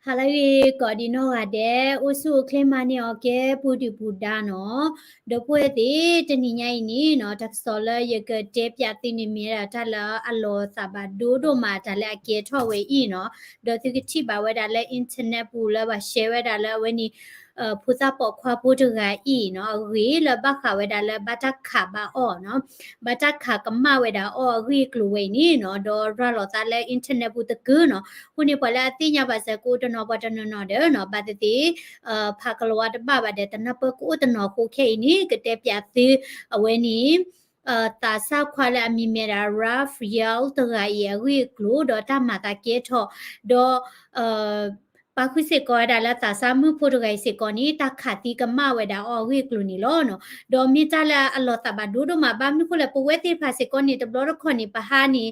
ဟါလၢအဂ့ၤ ကိးဒံနီၢ်ဂၤဒဲး အိၣ်ဆူၣ်အိၣ်ချ့မၤန့ၢ်အီၤကဲ ပူၤဒုၣ်ပူၤဒါနီၤ. ဒီပုၢ်ဝဲၢ်သ့ၣ် တနံၤညါအံၤန့ၣ်နီၤ တၢ်ကစီၣ်လၢယကတဲပၠးသုန့ၣ်မ့ၢ်ဝဲဒၣ်တၢ်လၢအလီၤသးဘၣ်ဒိဒိၣ်မး တၢ်လၢအကဲထီၣ်ဝဲအံၤနီၤ. ဒီးသုကထံၣ်ဘၣ်ဝဲဒၣ်လၢ internet ပူၤလၢပှၤ share ဝဲဒၣ်လၢအဝဲန့ၣ် ဖိသၣ်ပိာ်ခွါဖိတဂၤအံၤနီၤ အဂ့ၢ်လၢဘၣ်ဃးဝဲဒၣ်လၢဘၣ်တၢ်ခးဘၣ်အီၤနီၤ, ဘၣ်တၢ်ခးကမၣ်ဝဲဒၣ်အီၤအဂ့ၢ်အကျိၤဝဲအံၤန့ၣ်နီၤ, ဒီးရၤလီၤသးလၢ internet ပူၤတကုာ်နီၤ. အဃိန့ၣ် ပှၤလၢအသ့ၣ်ညါဘၣ်စဲးကအိၣ်တနီၤ ပှၤတနီၤနီၤဒီးနီၤ ဘၣ်သ့ၣ်သ့ၣ် ဖးကလီၤဝါတဘၣ်ဘၣ်ဒီး တနၢ်ပၢၢ်ကအိၣ်တနီၤအဃိ ခဲအံၤန့ၣ် ကတဲပၠးသု အဝဲန့ၣ် သးစၢ်ခွါလၢအမံၤမ့ၢ်ဒၣ် Raphael တဂၤအံၤအဂ့ၢ်အကျိၤ ဒီးတၢ်မၤသးကဲထီၣ် ဒီး ပာ်ဃုာ်စ့ၢ်ကီးဝဲဒၣ်လၢသးစၢ်မုၣ်ဖိတဂၤအံၤစ့ၢ်ကီးန့ၣ် တၢ်ခးသံကမၣ်ဝဲဒၣ်အီၤအဂ့ၢ်အကျိၤန့ၣ်လီၤနီၤ. ဒီးမ့ၢ်တၢ်လၢအလီၤသးဘၣ်ဒိဒိၣ်မး ဘၣ်မနုၤအဃိလဲၣ် ပဝဲသ့ၣ်တဖၣ်စ့ၢ်ကီးန့ၣ် တဘျီတခီၣ်န့ၣ် ပဟါန့ၣ်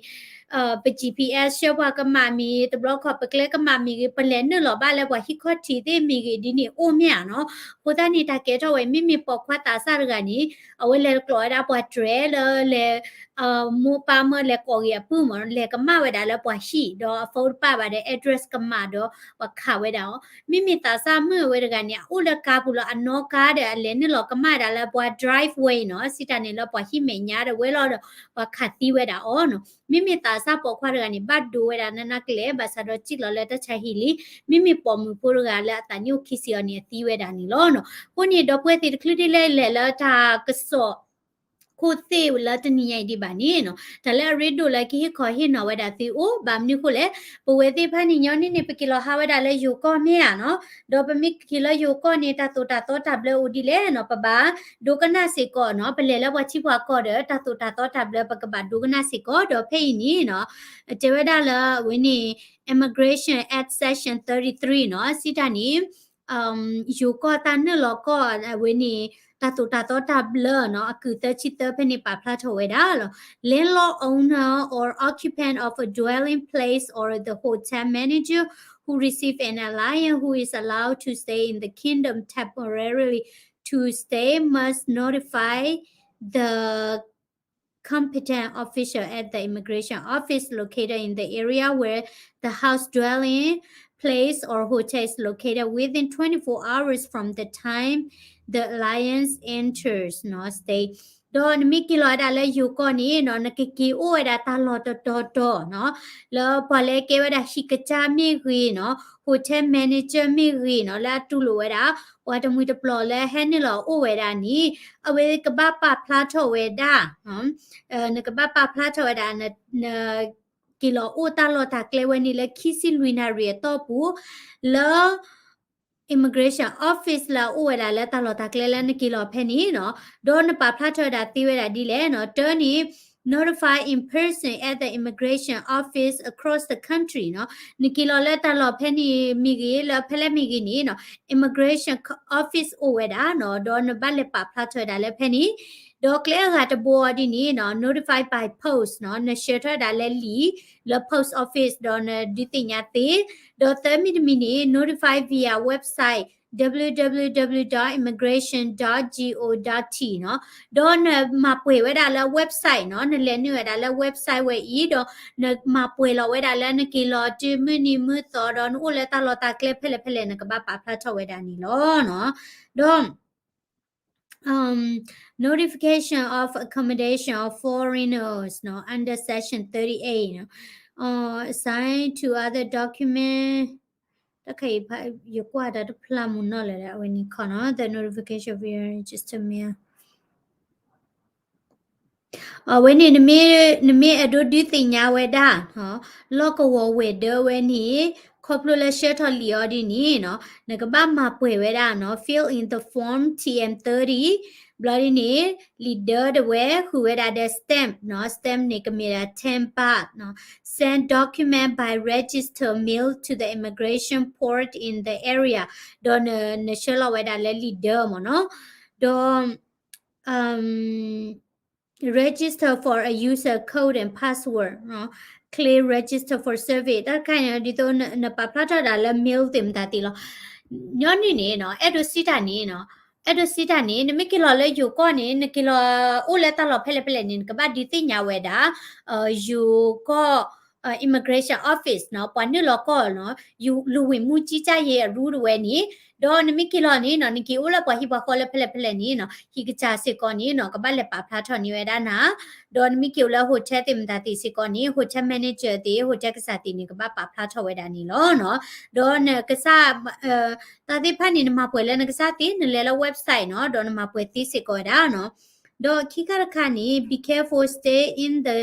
ပ G P S ဆှၢပှၤကမၣ်မ့ၢ်ဂ့ၤ တဘျီတခီၣ် ပကျဲကမၣ်မ့ၢ်ဂ့ၤ ပလဲၤနုာ်လီၤဘၣ်လၢပှၤဟံၣ်ခီၣ်ထံးသ့ၣ်မ့ၢ်ဂ့ၤ ဒ်န့ၣ်အိၣ်မ့ၢ်ဧါနီၤ. အဃိသတးန့ၣ် တၢ်ကဲထီၣ်ဝဲ မ့မ့ၢ်ပိာ်ခွါသးစၢ်တဂၤန့ၣ် အဝဲလဲၤကျိးဝဲဒၣ်ပှၤတြဲၤလၢလဲၤ မိၢ်ပၢ်မၢလဲၤကိးဂ့ၤအပုၢ်မ့ၢ် လဲၤကမၣ်ဝဲဒၣ်လၢပှၤဟံၣ် ဒီးအ phone တပာ်ဘၣ်ဒီး address ကမၣ်ဒီး ပှၤခးဝဲဒၣ်အီၤ. မ့မ့ၢ်သးစၢ်မုၣ်အဝဲတဂၤန့ၣ် အအိၣ်လၢကါပူၤလီၤ အနီၣ်ကါဒီး အလဲၤနုာ်လီၤကမၣ်ဝဲဒၣ်လၢပှၤ driveway နီၤ စံးတၢ်န့ၣ်လၢပှၤဟံၣ်မဲာ်ညါဒီးဝဲလီၤဒီး ပှၤခးသံဝဲဒၣ်အီၤနီၤ. မ့မ့ၢ်သးစၢ်ပိာ်ခွါတဂၤန့ၣ် ဘၣ်ဒိဝဲဒၣ်နးနးကလဲာ် ဘၣ်ဆၣ်ဒီးစံၣ်လီၤလၢတၢ်ဆါဟံၣ်လံ. မ့မ့ၢ်ပိာ်မုၣ်ဖိတဂၤလၢအသးနံၣ်အိၣ်ခံဆံအီၤန့ၣ် အသံဝဲဒၣ်န့ၣ်လီၤနီၤ. အဃိန့ၣ် ဒီပုၢ်ဝဲၢ်သ့ၣ်တချုးဒ်လဲၣ်လဲၣ်လၢတၢ်ကစီၣ် ခိၣ်သ့ၣ်လၢတနံၤညါအံၤဒံးဘၣ်န့ၣ်နီၤ တၢ်လၢအရ့ဒိၣ်လၢကဟ့ၣ်ခီဟ့ၣ်နီၤဝဲဒၣ်သုအိၣ် ဘၣ်မနုၤအဃိလဲၣ် ပဝဲသ့ၣ်တဖၣ်န့ၣ် ညီနုၢ်န့ၣ် ပက့ၤလီၤဟးဝဲဒၣ်လၢယိၤကီၢ်မ့ၢ်ဧါနီၤ. ဒီးပမ့ၢ်က့ၤလၢယိၤကီၢ်န့ၣ် တၢ်သိၣ်တၢ်သီတၢ်ဘျၢအိၣ်ဒ်လဲၣ်နီၤ ပဘၣ်ဒိကနၣ်စ့ၢ်ကီးနီၤ. ပလဲၤလၢပှၤထံပှၤကီၢ်ဒီး တၢ်သိၣ်တၢ်သီတၢ်ဘျၢ ပကဘၣ်ဒိကနၣ်စ့ၢ်ကီး ဒီးဖဲအံၤန့ၣ်နီၤ တဲဝဲဒၣ်လၢအဝဲန့ၣ် Immigration Act Section thirty-three နီၤ စံးတၢ်န့ၣ် ယိၤကီၢ်တၢ်နုာ်လီၤကီၢ်အဝဲန့ၣ် တၢ်သိၣ်တၢ်သီတၢ်ဘျၢနီၤ အကုၢ်သၢဆံသၢဖဲန့ၣ်ပာ်ဖျါထီၣ်ဝဲဒၣ်လီၤ. Landlord, owner or occupant of a dwelling place or the hotel manager who receive an alien who is allowed to stay in the kingdom temporarily to stay must notify the competent official at the immigration office located in the area where the house dwelling place or hotel is located within twenty-four hours from the time the alien enters နီၤ stay ဒီးနမ့ၢ်က့ၤလီၤဝဲဒၣ်လၢယိၤကီၢ်န့ၣ်နီၤ နကက့ၤအိၣ်ဝဲဒၣ်တၢ်လီၢ်တတီၤတီၤနီၤ လၢပှၤလၢကဲဝဲဒၣ်ဟံၣ်ကစၢ်မ့ၢ်ဂ့ၤနီၤ hotel manager မ့ၢ်ဂ့ၤနီၤ လၢအတူၢ်လိာ်ဝဲဒၣ် ပှၤတမှံၤတပျီၤလၢဟဲနုာ်လီၤအိၣ်ဝဲဒၣ်န့ၣ် အဝဲကဘၣ်ပာ်ဖျါထီၣ်ဝဲဒၣ် နကဘၣ်ပာ်ဖျါထီၣ်ဝဲဒၣ် နက့ၤလီၤအိၣ်တၢ်လီၢ်တၢ်ကျဲဝဲန့ၣ်လၢခံဆံလွံၢ်နၣ်ရံၣ်အတီၢ်ပူၤ လၢ immigration office လၢအအိၣ်ဝဲဒၣ်လၢတၢ်လီၢ်တၢ်ကျဲလၢနက့ၤလီၤဖဲန့ၣ်နီၤ ဒီးနပာ်ဖျါထီၣ်ဝဲဒၣ်သ့ဝဲဒၣ်ဒ်လဲၣ်နီၤ တၢန့ၣ် notify in person at the immigration office across the country နီၤ နက့ၤလီၤလၢတၢ်လီၢ်ဖဲန့ၣ်မ့ၢ်ဂ့ၤ လၢဖဲလဲၣ်မ့ၢ်ဂ့ၤန့ၣ်နီၤ immigration office အိၣ်ဝဲဒၣ်နီၤ ဒီးနဘၣ်လဲၤပာ်ဖျါထီၣ်ဝဲဒၣ်လၢဖဲန့ၣ် ဒီးကျဲအဂၤတဘိအီၤဒ်န့ၣ်နီၤ notify by post နီၤ နဆှၢထီၣ်ဝဲဒၣ်လၢလံာ် လၢ post office ဒီးနဒုးသ့ၣ်ညါသ့, ဒီးသၢမံၤတမံၤန့ၣ် notify via website www dot immigration dot gov dot t နီၤ, ဒီးနမၤပှဲၤဝဲဒၣ်လၢ website နီၤ, နလဲၤနုာ်ဝဲဒၣ်လၢ website ဝဲအံၤ, ဒီးနမၤပှဲၤလီၤဝဲဒၣ်လၢနက့ၤလီၤတုၤမုၢ်နံၤမုၢ်သီ, ဒီးနအိၣ်လၢတၢ်လီၢ်တၢ်ကျဲဖဲလဲၣ်ဖဲလဲၣ် နကဘၣ်ပာ်ဖျါထီၣ်ဝဲဒၣ်န့ၣ်လီၤ. ဒီး um, notification of accommodation of foreigners နီၤ, under section thirty-eight နီၤ, uh, assigned to other document တၢ်ခဲအံၤ ယကွၢ်တၢ်တဖျါမုၢ်နီၢ်လၢၤ အဝဲန့ၣ်ခီနီၤ, the notification of your register mail အဝဲန့ၣ် နမ့ၢ်အဲၣ်ဒိးဒုးသ့ၣ်ညါဝဲဒၣ် လီၢ်ကဝီၤဝဲၤဒၢဝဲန့ၣ် ခီဖျိလၢဆှၢထီၣ်လံာ်အီၤဒ်န့ၣ်နီၤ, နကဘၣ်မၤပှဲၤဝဲဒၣ်နီၤ, fill in the form T M thirty, ဘျီဒ်န့ၣ် လံာ်ဒၢတဝဲ ဃုာ်ဝဲဒၣ်ဒီး stamp နီၤ, stamp န့ၣ်ကမ့ၢ်ဒၣ် ten baht နီၤ, send document by register mail to the immigration port in the area, ဒီးနဆှၢလီၤဝဲဒၣ်လၢလံာ်ဒၢမ့ၢ်နီၤ, ဒီး register for a user code and password, click register for service တၢ်တခါန့ၣ် ဒ်သိးနပာ်ဖျါထီၣ်ဒၣ်လၢ mail သ့ၣ်မတၤသ့ၣ်လီၤ. ညီနုၢ်န့ၣ်နီၤ, အဲၣ်ဒိးစံးတၢ်န့ၣ်နီၤ, အဲၣ်ဒိးစံးတၢ်န့ၣ် နမ့ၢ်က့ၤလီၤလၢယိၤကီၢ်န့ၣ် နက့ၤလီၤအိၣ်လၢတၢ်လီၢ်ဖဲလဲၣ်ဖဲလဲၣ်န့ၣ် နကဘၣ်ဒုးသ့ၣ်ညါဝဲဒၣ် ယိၤကီၢ် immigration office နီၤ ပှၤနုာ်လီၤကီၢ်နီၤ လူဝင်မှုကြီးကြပ်ရေးအရူၢ်တဝဲန့ၣ် ဒီးနမ့ၢ်က့ၤလီၤန့ၣ်နီၤ နက့ၤအိၣ်လၢပှၤဟံၣ်ပှၤဃီလၢဖဲလဲၣ်ဖဲလဲၣ်န့ၣ်နီၤ ဟံၣ်ကစၢ်စ့ၢ်ကီးန့ၣ်နီၤ ကဘၣ်လဲၤပာ်ဖျါထီၣ်န့ၢ်ဝဲဒၣ်နၤ ဒီးနမ့ၢ်က့ၤအိၣ်လၢ hotel သ့ၣ်မတၤသ့ၣ်စ့ၢ်ကီးန့ၣ် hotel manager သ့ၣ် hotel ကစၢ်သ့ၣ်န့ၣ် ကဘၣ်ပာ်ဖျါထီၣ်ဝဲဒၣ်န့ၣ်လီၤနီၤ ဒီးနကစၢ် တၢ်သ့ၣ်တဖၣ်န့ၣ် နမၤပှဲၤလၢနကစၢ်သ့ နလဲၤလၢ website နီၤ ဒီးနမၤပှဲၤသ့စ့ၢ်ကီးဝဲဒၣ်နီၤ ဒီးခံခါတခါန့ၣ် be careful, stay in the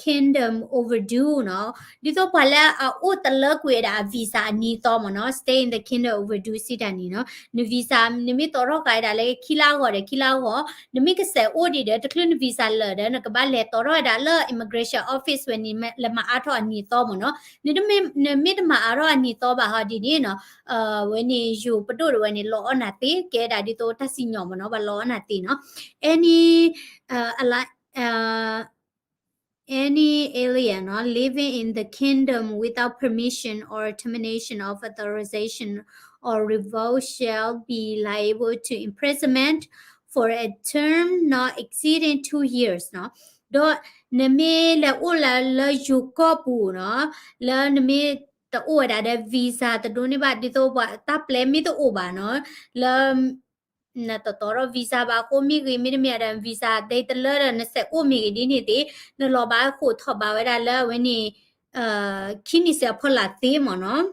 kingdom overdue နီၤ ဒ်သိးပှၤလၢအအိၣ်တလၢကွံာ်ဝဲဒၣ်အ visa အနံၤသီမ့ၢ်နီၤ stay in the kingdom overdue စံးတၢ်န့ၣ်နီၤ န visa နမ့ၢ်တီးထီၣ်ဃာ်ဝဲဒၣ်လၢခံလါအဂီၢ်ဒီးခံလါအဂီၢ် နမ့ၢ်ကစဲးအိၣ်ဒံးဒီး တချုးန visa လၢာ်ဒီး နကဘၣ်လဲၤတီးထီၣ်ဝဲဒၣ်လၢ immigration office ဝဲန့ၣ် လဲၤမၤအါထီၣ်အနံၤသီမ့ၢ်နီၤ နမ့ၢ်တမၤအါထီၣ်အနံၤသီဘၣ်ဟီဒ်န့ၣ်နီၤ ဝဲန့ၣ် ယိၤပဒိၣ်တဝဲန့ၣ် လီအီၣ်နၤသ့ ကဲဒၣ်ဒ်သိးတၢ်စံၣ်ညီၣ်မ့ၢ်နီၤ ပှၤလီအီၣ်နၤသ့နီၤ any အ any alien နီၤ living in the kingdom without permission or termination of authorization or revoke shall be liable to imprisonment for a term not exceeding two years နီၤ ဒီးနမ့ၢ်လဲၤအိၣ်လၢလၢယိၤကီၢ်ပူၤနီၤ လၢနမ့ၢ်တအိၣ်ဝဲဒၣ်ဒီး visa တဒိးန့ၢ်ဘၣ် ဒ်သိးပှၤတၢ်ပျဲမ့ၢ်တအိၣ်ဘၣ်နီၤ လၢ နတတီၤထီၣ် visa ဘၣ်အဃိမ့ၢ်ဂ့ၤ မ့တမ့ၢ်ဒီး visa ဒ်တလၢဒီး နစဲးအိၣ်မ့ၢ်ဂ့ၤဒ်န့ၣ်သ့ၣ် နလီၤဘၣ်ဃိးထီၣ်ဘၣ်ဝဲဒၣ်လၢအဝဲန့ၣ် ခံနံၣ်စဲးအဖီလာ်သ့မ့ၢ်နီၤ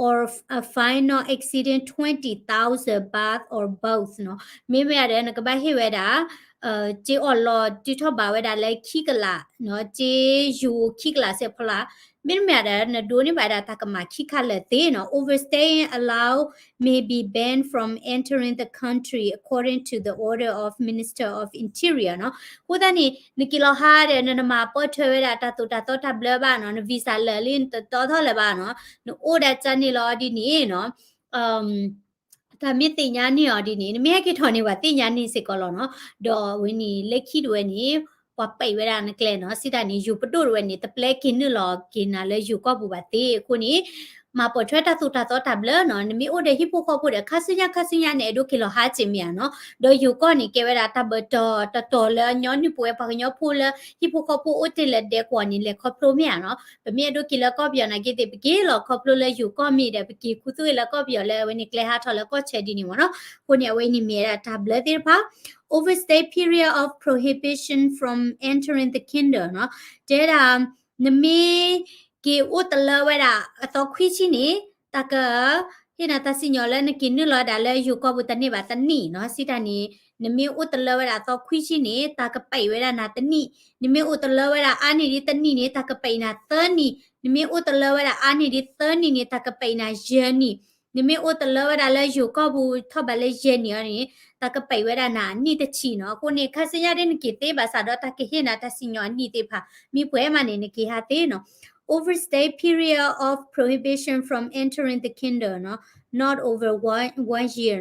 or a fine not exceeding twenty thousand baht or both နီၤ မ့မ့ၢ်ဒီး နကဘၣ်ဟ့ၣ်ဝဲဒၣ် စ့အီၣ်လီၤတုၤထီၣ်ဘၣ်ဝဲဒၣ်လၢခံကလးနီၤ စ့ယိၤခံကလးစဲးဖီလာ် မ့တမ့ၢ်ဒီး နဒိးန့ၢ်ဘၣ်ဝဲဒၣ်တၢ်ကမၣ်ခံခါလၢာ်သ့နီၤ Overstaying allowed may be banned from entering the country according to the order of Minister of Interior နီၤ အဃိသတးန့ၣ် နက့ၤလီၤဟါဒီး နနမၤပိာ်ထွဲဝဲဒၣ်တၢ်သိၣ်တၢ်သီ တၢ်ဘျၢဘၣ်နီၤ န visa လၢာ်လံ နတတီထီၣ်လၢၤဘၣ်နီၤ နအိၣ်ဒီးကန့ၣ်လီၤဒ်န့ၣ်နီၤ တၢ်မ့ၢ်သ့ၣ်ညါန့ၢ်အီၤဒ်န့ၣ် နမ့ၢ်ဟဲက့ၤထီၣ်န့ၣ် ပှၤသ့ၣ်ညါန့ၢ်စ့ၢ်ကီးလီၤနီၤ ဒီးအဝဲန့ၣ် လၢခံတဝဲန့ၣ် ပှၤပဲာ်ဝဲဒၣ်နကျဲနီၤ စံးတၢ်န့ၣ် ယိၤပဒိၣ်တဝဲန့ၣ် တပျဲက့ၤနုာ်လီၤက့ၤနၤလၢယိၤကီၢ်ပူၤဘၣ်သ့အဃိန့ၣ် မၤပိာ်ထွဲတၢ်သိၣ်တၢ်သီတၢ်ဘျၢနီၤ နမ့ၢ်အိၣ်ဒီးဟံၣ်ဖိဃီဖိဒီး ခါဆူညါခါဆူညါန့ၣ် အဲၣ်ဒိးက့ၤလီၤဟါစ့ၢ်မ့ၢ်ဧါနီၤ ဒီးယိၤကီၢ်န့ၣ် ကဲဝဲဒၣ်တၢ်ဘၢၣ်တီၢ်တတီၤလၢညီနုၢ်ပဝဲပှၤကညီဖိလၢ ဟံၣ်ဖိဃီဖိအိၣ်တ့ၢ်လၢဒဲကဝီၤန့ၣ် လဲၤခီဖျိမ့ၢ်ဧါနီၤ ပမ့ၢ်အဲၣ်ဒိးက့ၤလၢကီၢ်ပယီၤနာ်က့သ့ၣ် ပက့ၤလီၤခီဖျိလၢယိၤကီၢ်မ့ၢ်ဒီး ပက့ၤခူသူၣ်အ့ၣ်လၢကီၢ်ပယီၤလၢအဝဲန့ၣ် ကျဲဟးထီၣ်လၢကီၢ်ဆၢဒ်န့ၣ်မ့ၢ်နီၤ အဃိန့ၣ် အဝဲအံၤန့ၣ်မ့ၢ်ဝဲဒၣ်တၢ်ဘျၢသ့ၣ်တဖၣ် Overstay period of prohibition from entering the kingdom နီၤ တဲဒၣ် နမ့ၢ်က့ၤအိၣ်တလၢဝဲဒၣ်အသီခွံဆံန့ၣ် တၢ်က ဟ့ၣ်နၤတၢ်စံၣ်ညီၣ်လၢနက့ၤနုာ်လီၤဒၣ်လၢယိၤကီၢ်ပူၤတန့ၢ်ဘၣ်တနံၣ်နီၤ စံးတၢ်န့ၣ် နမ့ၢ်အိၣ်တလၢဝဲဒၣ်အသီခွံဆံန့ၣ် တၢ်ကပဲာ်ဝဲဒၣ်နၤတနံၣ် နမ့ၢ်အိၣ်တလၢဝဲဒၣ်အါန့ၢ်ဒ်တနံၣ်န့ၣ် တၢ်ကပဲာ်နၤသၢနံၣ် နမ့ၢ်အိၣ်တလၢဝဲဒၣ်အါန့ၢ်ဒ်သၢနံၣ်န့ၣ် တၢ်ကပဲာ်နၤယဲၢ်နံၣ် နမ့ၢ်အိၣ်တလၢဝဲဒၣ်လၢယိၤကီၢ်ပူၤထီၣ်ဘးလၢယဲၢ်နံၣ်အီၤန့ၣ် တၢ်ကပဲာ်ဝဲဒၣ်နၤအနံၣ်တဆံနီၤ အဃိန့ၣ် ခါဆူညါဒ်နက့ၤသ့ဘၣ်ဆၣ်ဒီးတၢ်ကဟ့ၣ်နၤတၢ်စံၣ်ညီၣ်အနံၣ်သ့ၣ်တဖၣ် မ့ၢ်ပှဲၤမးန့ၣ် နက့ၤဟးသ့နီၤ Overstay period of prohibition from entering the kingdom နီၤ not over one, one year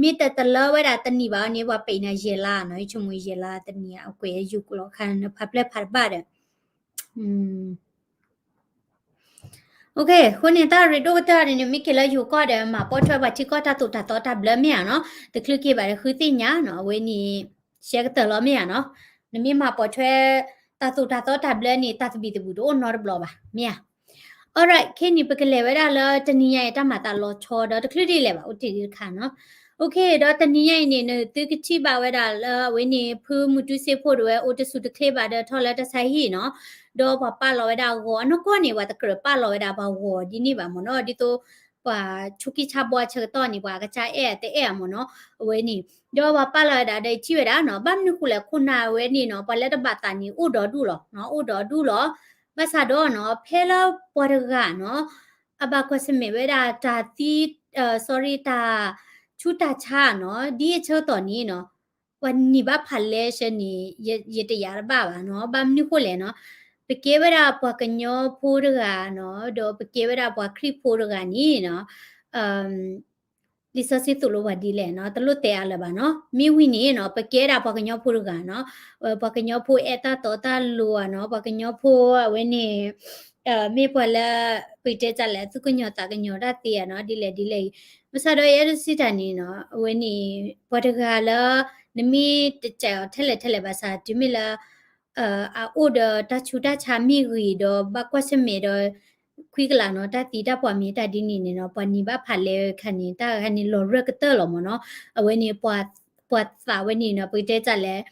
နီၤ မ့ၢ်တတလၢဝဲဒၣ်တနံၣ်ဘၣ်အီၤန့ၣ် ပှၤပဲာ်နၤယဲၢ်လါနီၤ ယဆိကမိၣ်ယဲၢ်လါတနံၣ် အကွဲးယိၤကလီၤခါနဖးဖျဲၣ်ဖးတဘၣ်ဒီး အဃိန့ၣ် တၢ်ရ့ဒိၣ်ကတၢၢ်န့ၣ် နမ့ၢ်က့ၤလၢယိၤကီၢ်ဒီး မၤပိာ်ထွဲပှၤထံကီၢ်တၢ်သိၣ်တၢ်သီတၢ်ဘျၢမ့ၢ်ဧါနီၤ တချုးက့ၤဘၣ်ဒီးဃုသ့ၣ်ညါနီၤ အဝဲန့ၣ် ရှဲကတၢၢ်လီၤမ့ၢ်ဧါနီၤ နမ့ၢ်မၤပိာ်ထွဲ တၢ်သိၣ်တၢ်သီတၢ်ဘျၢန့ၣ် တၢ်သဘံၣ်သဘုၣ်တအိၣ်နီတဘျီဘၣ် မ့ၢ်ဧါ Alright ခဲအံၤန့ၣ် ပကလဲၤဝဲဒၣ်လၢတနံၤညါအံၤ တၢ်မၤသးလီၤဆီဒီးတချုးဒ်လဲၣ်ဘၣ် အိၣ်တ့ၢ်ဒံးတခါနီၤ Okay ဒီးတနံၤညါအံၤန့ၣ် နသုကထံၣ်ဘၣ်ဝဲဒၣ်လၢအဝဲန့ၣ် ဖုမုၢ်တူစ့ဖိတဝဲ အိၣ်တဆူၣ်တချ့ဘၣ်ဒီးထီၣ်လၢတၢ်ဆါဟံၣ်နီၤ ဒီးပှၤပာ်လီၤဝဲဒၣ်အဂီၤအနီၢ်ကီၢ်န့ၣ် ပှၤတကြၢးပာ်လီၤဝဲဒၣ်ပှၤဂီၤဒ်န့ၣ်ဘၣ်မ့ၢ်နီၤ ဒ်သိး ပှၤဆူကံဆါဘှါဆၢကတီၢ်န့ၣ် ပှၤကစၢ်အဲၣ်တအဲၣ်မ့ၢ်နီၤ အဝဲန့ၣ် ဒီးပှၤပာ်လီၤဝဲဒၣ်ဒီးထံၣ်ဝဲဒၣ်နီၤ ဘၣ်မနုၤဃိလဲၣ် ခိၣ်နၢ်ဝဲန့ၣ်နီၤ ပှၤလၢတဘၣ်သးန့ၣ် အိၣ်ဒီဒူၣ်လီၤ အိၣ်ဒီဒူၣ်လီၤ ဘၣ်ဆၣ်ဒီးနီၤ ဖဲလၢပှၤတဂၤနီၤ အဘၣ်ကွၢ်ဆၢၣ်မဲာ်ဝဲဒၣ်တၢ်သံ sorry တၢ်ဆူးတၢ်ဆါနီၤ ဒ်အဆၢကတီၢ်န့ၣ်နီၤ ပှၤနံၤဘၣ်ဖးလဲဆၢန့ၣ် ယတယာ်တဘၣ်ဘၣ်နီၤ ဘၣ်မနုၤဃိလဲၣ်နီၤ ပကဲဝဲဒၣ်ပှၤကညီဖိတဂၤနီၤ ဒီးပကဲဝဲဒၣ်ပှၤခရံာ်ဖိတဂၤန့ၣ်နီၤ လံာ်စီဆှံသိၣ်လိပှၤဒ်လဲၣ်နီၤ တလိၣ်တဲအါလၢၤဘၣ်နီၤ မ့ၢ်ဝံၤန့ၣ်နီၤ ပကဲဒၣ်ပှၤကညီဖိတဂၤနီၤ ပှၤကညီဖိအဲၣ်တၢ်တီတၢ်လိၤဧါနီၤ ပှၤကညီဖိအဝဲန့ၣ် မ့ၢ်ပှၤလၢ ပကတဲတၢ်လဲၣ် သူၣ်ကညီၤသးကညီၤတၢ်သ့ဧါနီၤ ဒ်လဲၣ်ဒ်လဲၣ်အံၤ မ့ၢ်ဆၣ်ဒီးယအဲၣ်ဒိးစံးတၢ်န့ၣ်နီၤ အဝဲန့ၣ် ပှၤတဂၤလၢ နမ့ၢ်တစဲးအီၤထဲလဲၣ်ထဲလဲၣ်ဘၣ်ဆၣ် တုၤမ့ၢ်လၢ အအိၣ်ဒီးတၢ်ဆူးတၢ်ဆါမ့ၢ်ဂ့ၤဒီး ဘၣ်ကွၢ်ဆၢၣ်မဲာ်ဒီး ခွံကလးနီၤ တၢ်သံတၢ်ပှၢ်မ့ၢ်တၢ်ဒ်န့ၣ်န့ၣ်နီၤ ပှၤနံၤဘၣ်ဖးလဲၢ်ခါန့ၣ် တၢ်ခါန့ၣ်လီၤရၢၢ်ကတၢၢ်လီၤမ့ၢ်နီၤ. အဝဲန့ၣ် ပှၤသးဝဲန့ၣ်နီၤ ပကတဲတၢ်လဲၣ်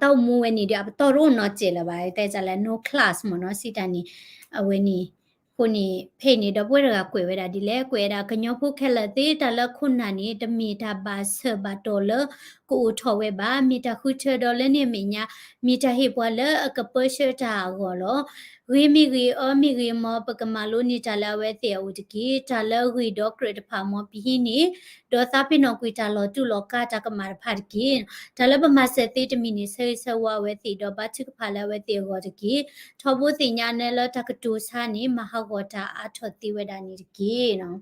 တၢ်အိၣ်မူဝဲန့ၣ်ဒီး အပတီၢ်တအိၣ်နီတစဲးလၢၤဘၣ် တဲတၢ်လဲၣ် no class မ့ၢ်နီၤ စံးတၢ်န့ၣ် အဝဲန့ၣ် အဃိန့ၣ် ဖဲအံၤန့ၣ် ဒီပုၢ်ဝဲၢ်တဂၤကွဲးဝဲဒၣ်ဒ်လဲၣ် ကွဲးဝဲဒၣ် ကညီဖိခဲလၢာ်သ့ၣ် တၢ်လၢခိၣ်နၢ်န့ၣ် တမ့ၢ်တၢ်ဘၣ်ဆၢဘၣ်တီၤလၢကအိၣ်ထီၣ်ဝဲဘၣ်, မ့ၢ်တၢ်ဃုထၢဒီးလၢန့ၣ်အမဲာ်ညါ မ့ၢ်တၢ်ဟ့ၣ်ပှၤလၢအကပၢဆှၢတၢ်အဂီၢ်လီၤ. ဂ့ၤမ့ၢ်ဂ့ၤ အၢမ့ၢ်ဂ့ၤ မ်ပကမၤလိန့ၢ်တၢ်လၢအဝဲသ့ၣ်အအိၣ်တက့ၢ်. တၢ်လၢအဂ့ၤဒီးကြၢးတဖၣ် မ်ပဟံးန့ၢ် ဒီးသးပ့ၤနီၣ်ကွံာ်တၢ်လီၤတူာ်လီၤကာ်တၢ်ကမၣ်တဖၣ်တက့ၢ်. တၢ်လၢပမၤစၢၤသ့တမံၤန့ၣ် ဆၢဂ့ၤဆၢဝါအဝဲသ့ၣ် ဒီးဘါထုကဖၣ်လၢအဝဲသ့ၣ်အဂီၢ်တက့ၢ်. ထီဘိသ့ၣ်ညါနၢလၢတၢ်ကတိၤဆါန့ၣ် မၤဟးဂီၤတၢ်အါထီၣ်သ့ဝဲဒၣ်န့ၣ်တက့ၢ်.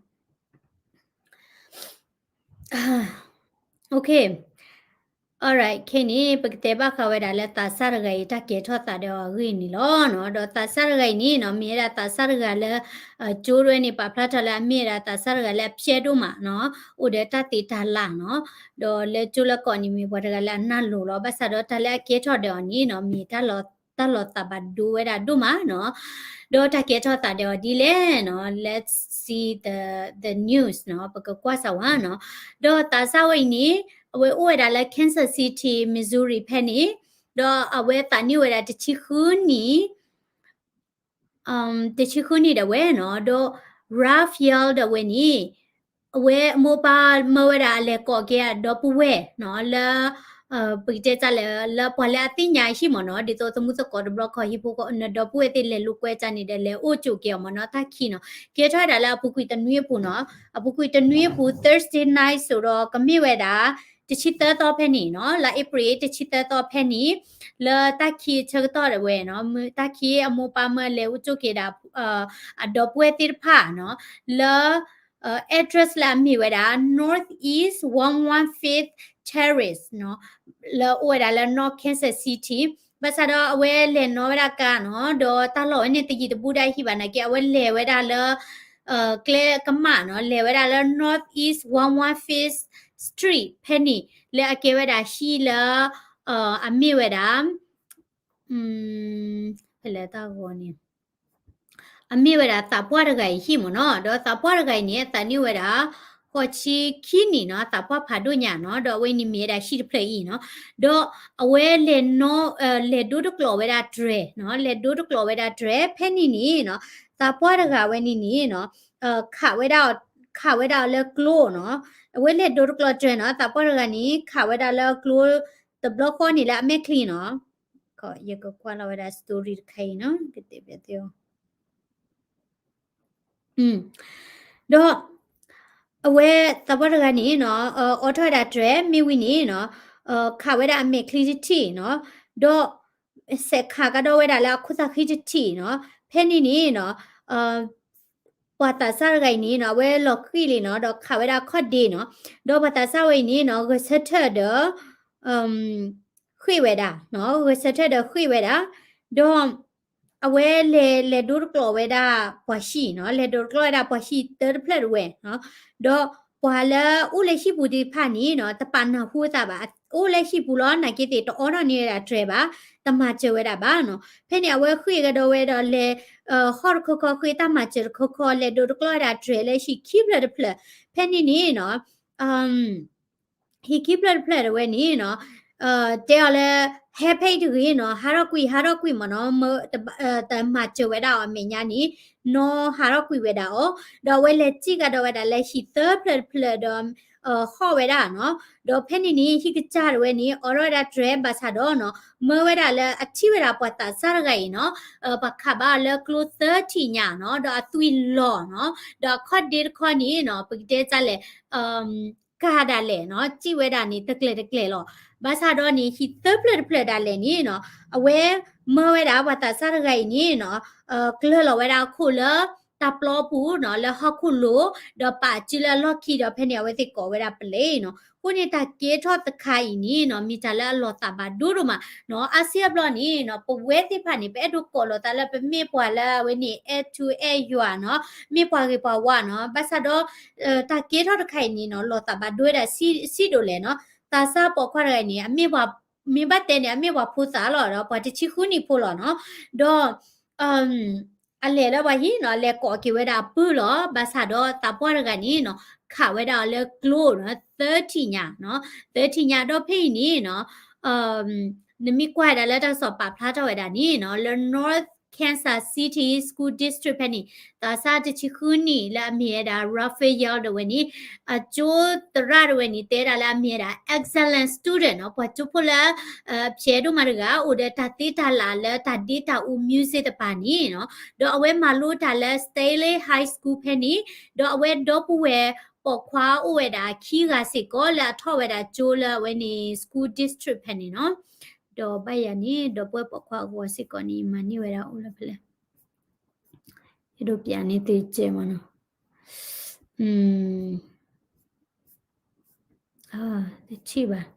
Okay. Alright, ခဲအံၤန့ၣ် ပကတဲဘၣ်ဃးဝဲဒၣ်လၢ သးစၢ်တဂၤအံၤ တၢ်ကဲထီၣ်သးဒီးအဂ့ၢ်န့ၣ်လီၤ. ဒီးသးစၢ်တဂၤအံၤန့ၣ်နီၤ မ့ၢ်ဝဲဒၣ်သးစၢ်တဂၤလၢ ကၠိဒၣ်ဝဲန့ၣ် ပာ်ဖျါထီၣ်လၢအမ့ၢ်ဝဲဒၣ်သးစၢ်တဂၤလၢအဖျဲးဒိၣ်မးနီၤ, အိၣ်ဒီးတၢ်သ့တၢ်လၢ်နီၤ, ဒီးလၢကၠိလၢကီးန့ၣ် မ့ၢ်ပှၤတဂၤလၢအနၢ်လိၤလီၤ. ဘၣ်ဆၣ်ဒီးတၢ်လၢအကဲထီၣ်ဒီးအီၤန့ၣ်နီၤ မ့ၢ်တၢ်လီၤသးဘၣ်ဒိဝဲဒၣ်ဒိၣ်မးနီၤ, ဒီးတၢ်ကဲထီၣ်သးဒီးအီၤဒ်လဲၣ်နီၤ, let's see the, the news နီၤ, ပကကွၢ်စၢ်ဝဲနီၤ. ဒီးသးစၢ်ဝဲအံၤန့ၣ် အဝဲအိၣ်ဝဲဒၣ်လၢ Kansas City, Missouri ဖဲန့ၣ်, ဒီးအဝဲသးနံၣ်ဝဲဒၣ်တဆံဃုနံၣ် တဆံဃုနံၣ်ဒၣ်ဝဲနီၤ, ဒီး Raphael ဒၣ်ဝဲန့ၣ် အဝဲအမိၢ်ပၢ်မၢဝဲဒၣ်အလဲၤကိးက့ၤအဒီပုၢ်ဝဲၢ်နီၤ, လၢ ပကတဲတၢ်လဲၣ် လၢပှၤလၢအသ့ၣ်ညါအဟံၣ်မ့ၢ်နီၤ, ဒ်သိးသမူသကိးတဘျီခီဟံၣ်ဖိဃီ နဒီပုၢ်ဝဲၢ်သ့ၣ်လဲၤလိာ်ကွဲတၢ်န့ၣ်ဒီး လဲၤအိၣ်ကၠိက့ၤအီၤမ့ၢ်နီၤ, တၢ်ခံနီၤ, ကဲထီၣ်ဝဲဒၣ်လၢအပူၤကွံာ်တနွံအပူၤနီၤ, အပူၤကွံာ်တနွံအပူၤ Thursday night စိၤဒီး ကမ့ၢ်ဝဲဒၣ် တဆံသၢသီဖဲန့ၣ်နီၤ, လါအ့ဖြ့ၣ်တဆံသၢသီဖဲန့ၣ်, လၢတၢ်ခံအဆၢကတီၢ်ဒၣ်ဝဲနီၤ, တၢ်ခံအမိၢ်ပၢ်မၢလဲၤအိၣ်ကၠိက့ၤဒၣ် အဒီပုၢ်ဝဲၢ်သ့ၣ်တဖၣ်နီၤ, လၢ address လၢအမ့ၢ်ဝဲဒၣ် Northeast one one fifth Terrace နီၤ, လၢအိၣ်ဝဲဒၣ်လၢ North Kansas City, ဘၣ်ဆၣ်ဒီးအဝဲလဲၤနီၣ်ဝဲဒၣ်ကါနီၤ, ဒီးတၢ်လီၢ်ဝဲန့ၣ်တယံၤတဘူးဒၣ်ဟံၣ်ဘၣ်နာ်က့ အဝဲလဲၤဝဲဒၣ်လၢ ကျဲကမၣ်နီၤ, လဲၤဝဲဒၣ်လၢ Northeast one one fifth Street ဖဲန့ၣ် လၢအကဲဝဲဒၣ်ဟံၣ်လၢ အမ့ၢ်ဝဲဒၣ် ဖဲလဲၣ်တၢ်ဂီၤန့ၣ် အမ့ၢ်ဝဲဒၣ်သးပှၢ်တဂၤအံၤဟံၣ်မ့ၢ်နီၤ, ဒီးသးပှၢ်တဂၤအံၤန့ၣ် အသးနံၣ်ဝဲဒၣ် ဃိးဆံခံနံၣ်နီၤ, သးပှၢ်ဖးဒိၣ်ညါနီၤ, ဒီးအဝဲန့ၣ်မ့ၢ်ဝဲဒၣ်ဟံၣ်တဖျၢၣ်အံၤနီၤ, ဒီးအဝဲလဲၤနီၣ် လဲၤဒိတကျိးဝဲဒၣ်တြဲၤနီၤ, လဲၤဒိတကျိးဝဲဒၣ်တြဲၤ ဖဲန့ၣ်န့ၣ်နီၤ, သးပှၢ်တဂၤဝဲန့ၣ်န့ၣ်နီၤ, ခးဝဲဒၣ် ခးဝဲဒၣ်အီၤလၢကျိနီၤ, အဝဲလဲၤဒိတကျိးတြဲၤနီၤ, သးပှၢ်တဂၤန့ၣ် ခးဝဲဒၣ်လၢကျိ တဘျီဃီန့ၣ်လၢအမဲာ်ချံနီၤ, ယကကွၢ်လီၤဝဲဒၣ် story တခါအံၤနီၤ, ကတဲဘၣ်သ့ၣ်အီၤ ဒီး အဝဲသးပှၢ်တဂၤန့ၣ်နီၤ, အိးထီၣ်ဝဲဒၣ်တြဲၤ မ့ၢ်ဝံၤန့ၣ်နီၤ, ခးဝဲဒၣ်အမဲာ်ချံတထံၣ်နီၤ, ဒီး စဲးခးကဒီးဝဲဒၣ်လၢအခူၣ်သးဃံတထံၣ်နီၤ, ဖဲန့ၣ်န့ၣ်နီၤ, ပှၤသးစၢ်တဂၤအံၤန့ၣ်နီၤ, အဝဲလီၤဃံၣ်လံနီၤ, ဒီးခးဝဲဒၣ်ခီၣ်ဒ့နီၤ, ဒီးပှၤသးစၢ်ဝဲအံၤန့ၣ်နီၤ, ဂဲၤဆၢထၢၣ်ဒီး ဃ့ၢ်ဝဲဒၣ်နီၤ, ဂဲၤဆၢထၢၣ်ဒီးဃ့ၢ်ဝဲဒၣ်, ဒီး အဝဲလဲၤ လဲၤဒိတကျိးဝဲဒၣ်ပှၤဟံၣ်နီၤ, လဲၤဒိတကျိးဝဲဒၣ်ပှၤဟံၣ်သၢတဖျၢၣ်တဝဲနီၤ, ဒီးပှၤလၢအိၣ်လၢဟံၣ်ပူၤသ့ၣ်တဖၣ်န့ၣ်နီၤ, တပာ်နၢ်ဟူအသးဘၣ်, အိၣ်လၢဟံၣ်ပူၤလီၤ, နာ်က့သ့ၣ်တအိးထီၣ်န့ၢ်ဝဲဒၣ်တြဲၤဘၣ်, တမၤစၢၤဝဲဒၣ်ဘၣ်နီၤ, ဖဲန့ၣ်အဝဲဃ့ၢ်ကဒီးဝဲဒီးလဲၤ ဟီၣ်တခီခီ ဃ့ၢ်တၢ်မၤစၢၤတခီခီ လဲၤဒိတကျိးဝဲဒၣ်တြဲၤလၢဟံၣ်ခံဖျၢၣ်တဖျၢၣ်, ဖဲန့ၣ်န့ၣ်နီၤ ဟံၣ်ခံဖျၢၣ်တဖျၢၣ်တဝဲန့ၣ်နီၤ, တဲအီၤလၢ ဟဲဖဲအံၤတဂ့ၤနီၤ, ဟးထီၣ်ကွံာ် ဟးထီၣ်ကွံာ်မ့ၢ်နီၤ, တမၤစၢၤဝဲဒၣ်အီၤအမဲာ်ညါန့ၣ်, နီၢ်ဟးထီၣ်ကွံာ်ဝဲဒၣ်အီၤ, ဒီးအဝဲလဲၤစံၣ်ကဒီးဝဲဒၣ်လၢဟံၣ်သၢဖျၢၣ်တဖျၢၣ်ဒီး ဟီၣ်ဝဲဒၣ်နီၤ, ဒီးဖဲန့ၣ်န့ၣ် ဟံၣ်ကစၢ်တဝဲန့ၣ် အိးထီၣ်ဝဲဒၣ်တြဲၤဘၣ်ဆၣ်ဒီးနီၤ, မၢဝဲဒၣ်လၢအထံၣ်ဝဲဒၣ်ပှၤသးစၢ်တဂၤအံၤနီၤ, ပှၤခးဘၣ်အီၤလၢကျိသၢထံၣ်ညါနီၤ, ဒီးအသွံၣ်လီၤနီၤ, ဒီးအခီၣ်ဒ့တခီန့ၣ်နီၤ, ပကတဲတၢ်လဲၣ် ကၤဒၣ်လဲာ်နီၤ, စံၣ်ဝဲဒၣ်န့ၣ် တကျဲၤတကျဲၤလီၤ. ဘၣ်ဆၣ်ဒီးန့ၣ် ဟံၣ်သၢဖျၢၣ်တဖျၢၣ်ဒၣ်လဲာ်န့ၣ်နီၤ, အဝဲမၢဝဲဒၣ်ပှၤသးစၢ်တဂၤအံၤန့ၣ်နီၤ, ကျၢၤလီၤဝဲဒၣ်အခိၣ်လၢတၢ်ပျီပူၤနီၤ, လၢဟီၣ်ခိၣ်လိၤ, ဒီးပာ်စုလၢအလီၢ်ခံဒီး ဖဲန့ၣ်အဝဲသ့ၣ်ကိးဝဲဒၣ်ပလံးနီၤ. အဃိန့ၣ် တၢ်ကဲထီၣ်တခါအံၤန့ၣ်နီၤ, မ့ၢ်တၢ်လၢအလီၤသးဘၣ်ဒိဒိၣ်မးနီၤ. အါစုအါဘျီန့ၣ်နီၤ, ပဝဲသ့ၣ်တဖၣ်န့ၣ် ပအဲၣ်ဒိးကိးလီၤသးလၢပမ့ၢ်ပှၤလၢအဝဲန့ၣ် အဲၣ်ထူအဲၣ်ယွၤနီၤ, မ့ၢ်ပှၤဂ့ၤပှၤဝါနီၤ. ဘၣ်ဆၣ်ဒီး တၢ်ကဲထီၣ်တခါအံၤန့ၣ်နီၤ, လီၤသးဘၣ်ဒိဝဲဒၣ်ဆံးဒိၣ်လဲၣ်နီၤ. သးစၢ်ပိာ်ခွါတဂၤအံၤန့ၣ် အမ့ၢ်ပှၤ မ့ၢ်ဘၣ်တဲန့ၣ် အမ့ၢ်ပှၤဖိသၣ်လီၤ ဒီးပှၤတဆံဃုနံၣ်ဖိလီၤနီၤ. ဒီး အလဲၤလၢပှၤဟံၣ်နီၤ လဲၤကိးက့ၤဝဲဒၣ်အပုၢ်လီၤ. ဘၣ်ဆၣ်ဒီးသးပှၢ်တဂၤန့ၣ်နီၤ ခးဝဲဒၣ်အီၤလၢကျိနီၤ သၢထံၣ်ညါနီၤ သၢထံၣ်ညါ ဒီးဖဲအံၤန့ၣ်နီၤ နမ့ၢ်ကွၢ်ဝဲဒၣ်လၢတၢ်ကစီၣ်ပာ်ဖျါထီၣ်ဝဲဒၣ်န့ၣ်နီၤ လၢ North Kansas City School District ဖဲန့ၣ် သးစၢ်တဆံဃုနံၣ်လၢအမ့ၢ်ဝဲဒၣ် Raphael ဒၣ်ဝဲန့ၣ် အကၠိသရၣ်ဒၣ်ဝဲန့ၣ် တဲဒၣ်လၢအမ့ၢ်ဝဲဒၣ် excellent student နီၤ ပှၤကၠိဖိလၢ ဖျဲးဒိၣ်မးတဂၤ အိၣ်ဒီးတၢ်သ့တၢ်လၣ်လၢတၢ်ဒ့တၢ်အူ music တပၤန့ၣ်နီၤ ဒီးအဝဲမၤလိတၢ်လၢ Staley High School ဖဲန့ၣ် ဒီးအဝဲဒီပုၢ်ဝဲၢ်ပိာ်ခွါအိၣ်ဝဲဒၣ်ခံဂၤစ့ၢ်ကီးလၢအထီၣ်ဝဲဒၣ်ကၠိလၢအဝဲန့ၣ် school district ဖဲန့ၣ်နီၤ. ဒီးဘၣ်ယၤန့ၣ် ဒီပုၢ်ဝဲၢ်ပိာ်ခွါအဂီၤစ့ၢ်ကီးန့ၣ် မၤန့ၢ်ဝဲဒၣ်အိၣ်လၢဖဲလဲၣ် ယဒိးပျးန့ၢ်သုကဲမနီၤ တထံၣ်ဘၣ်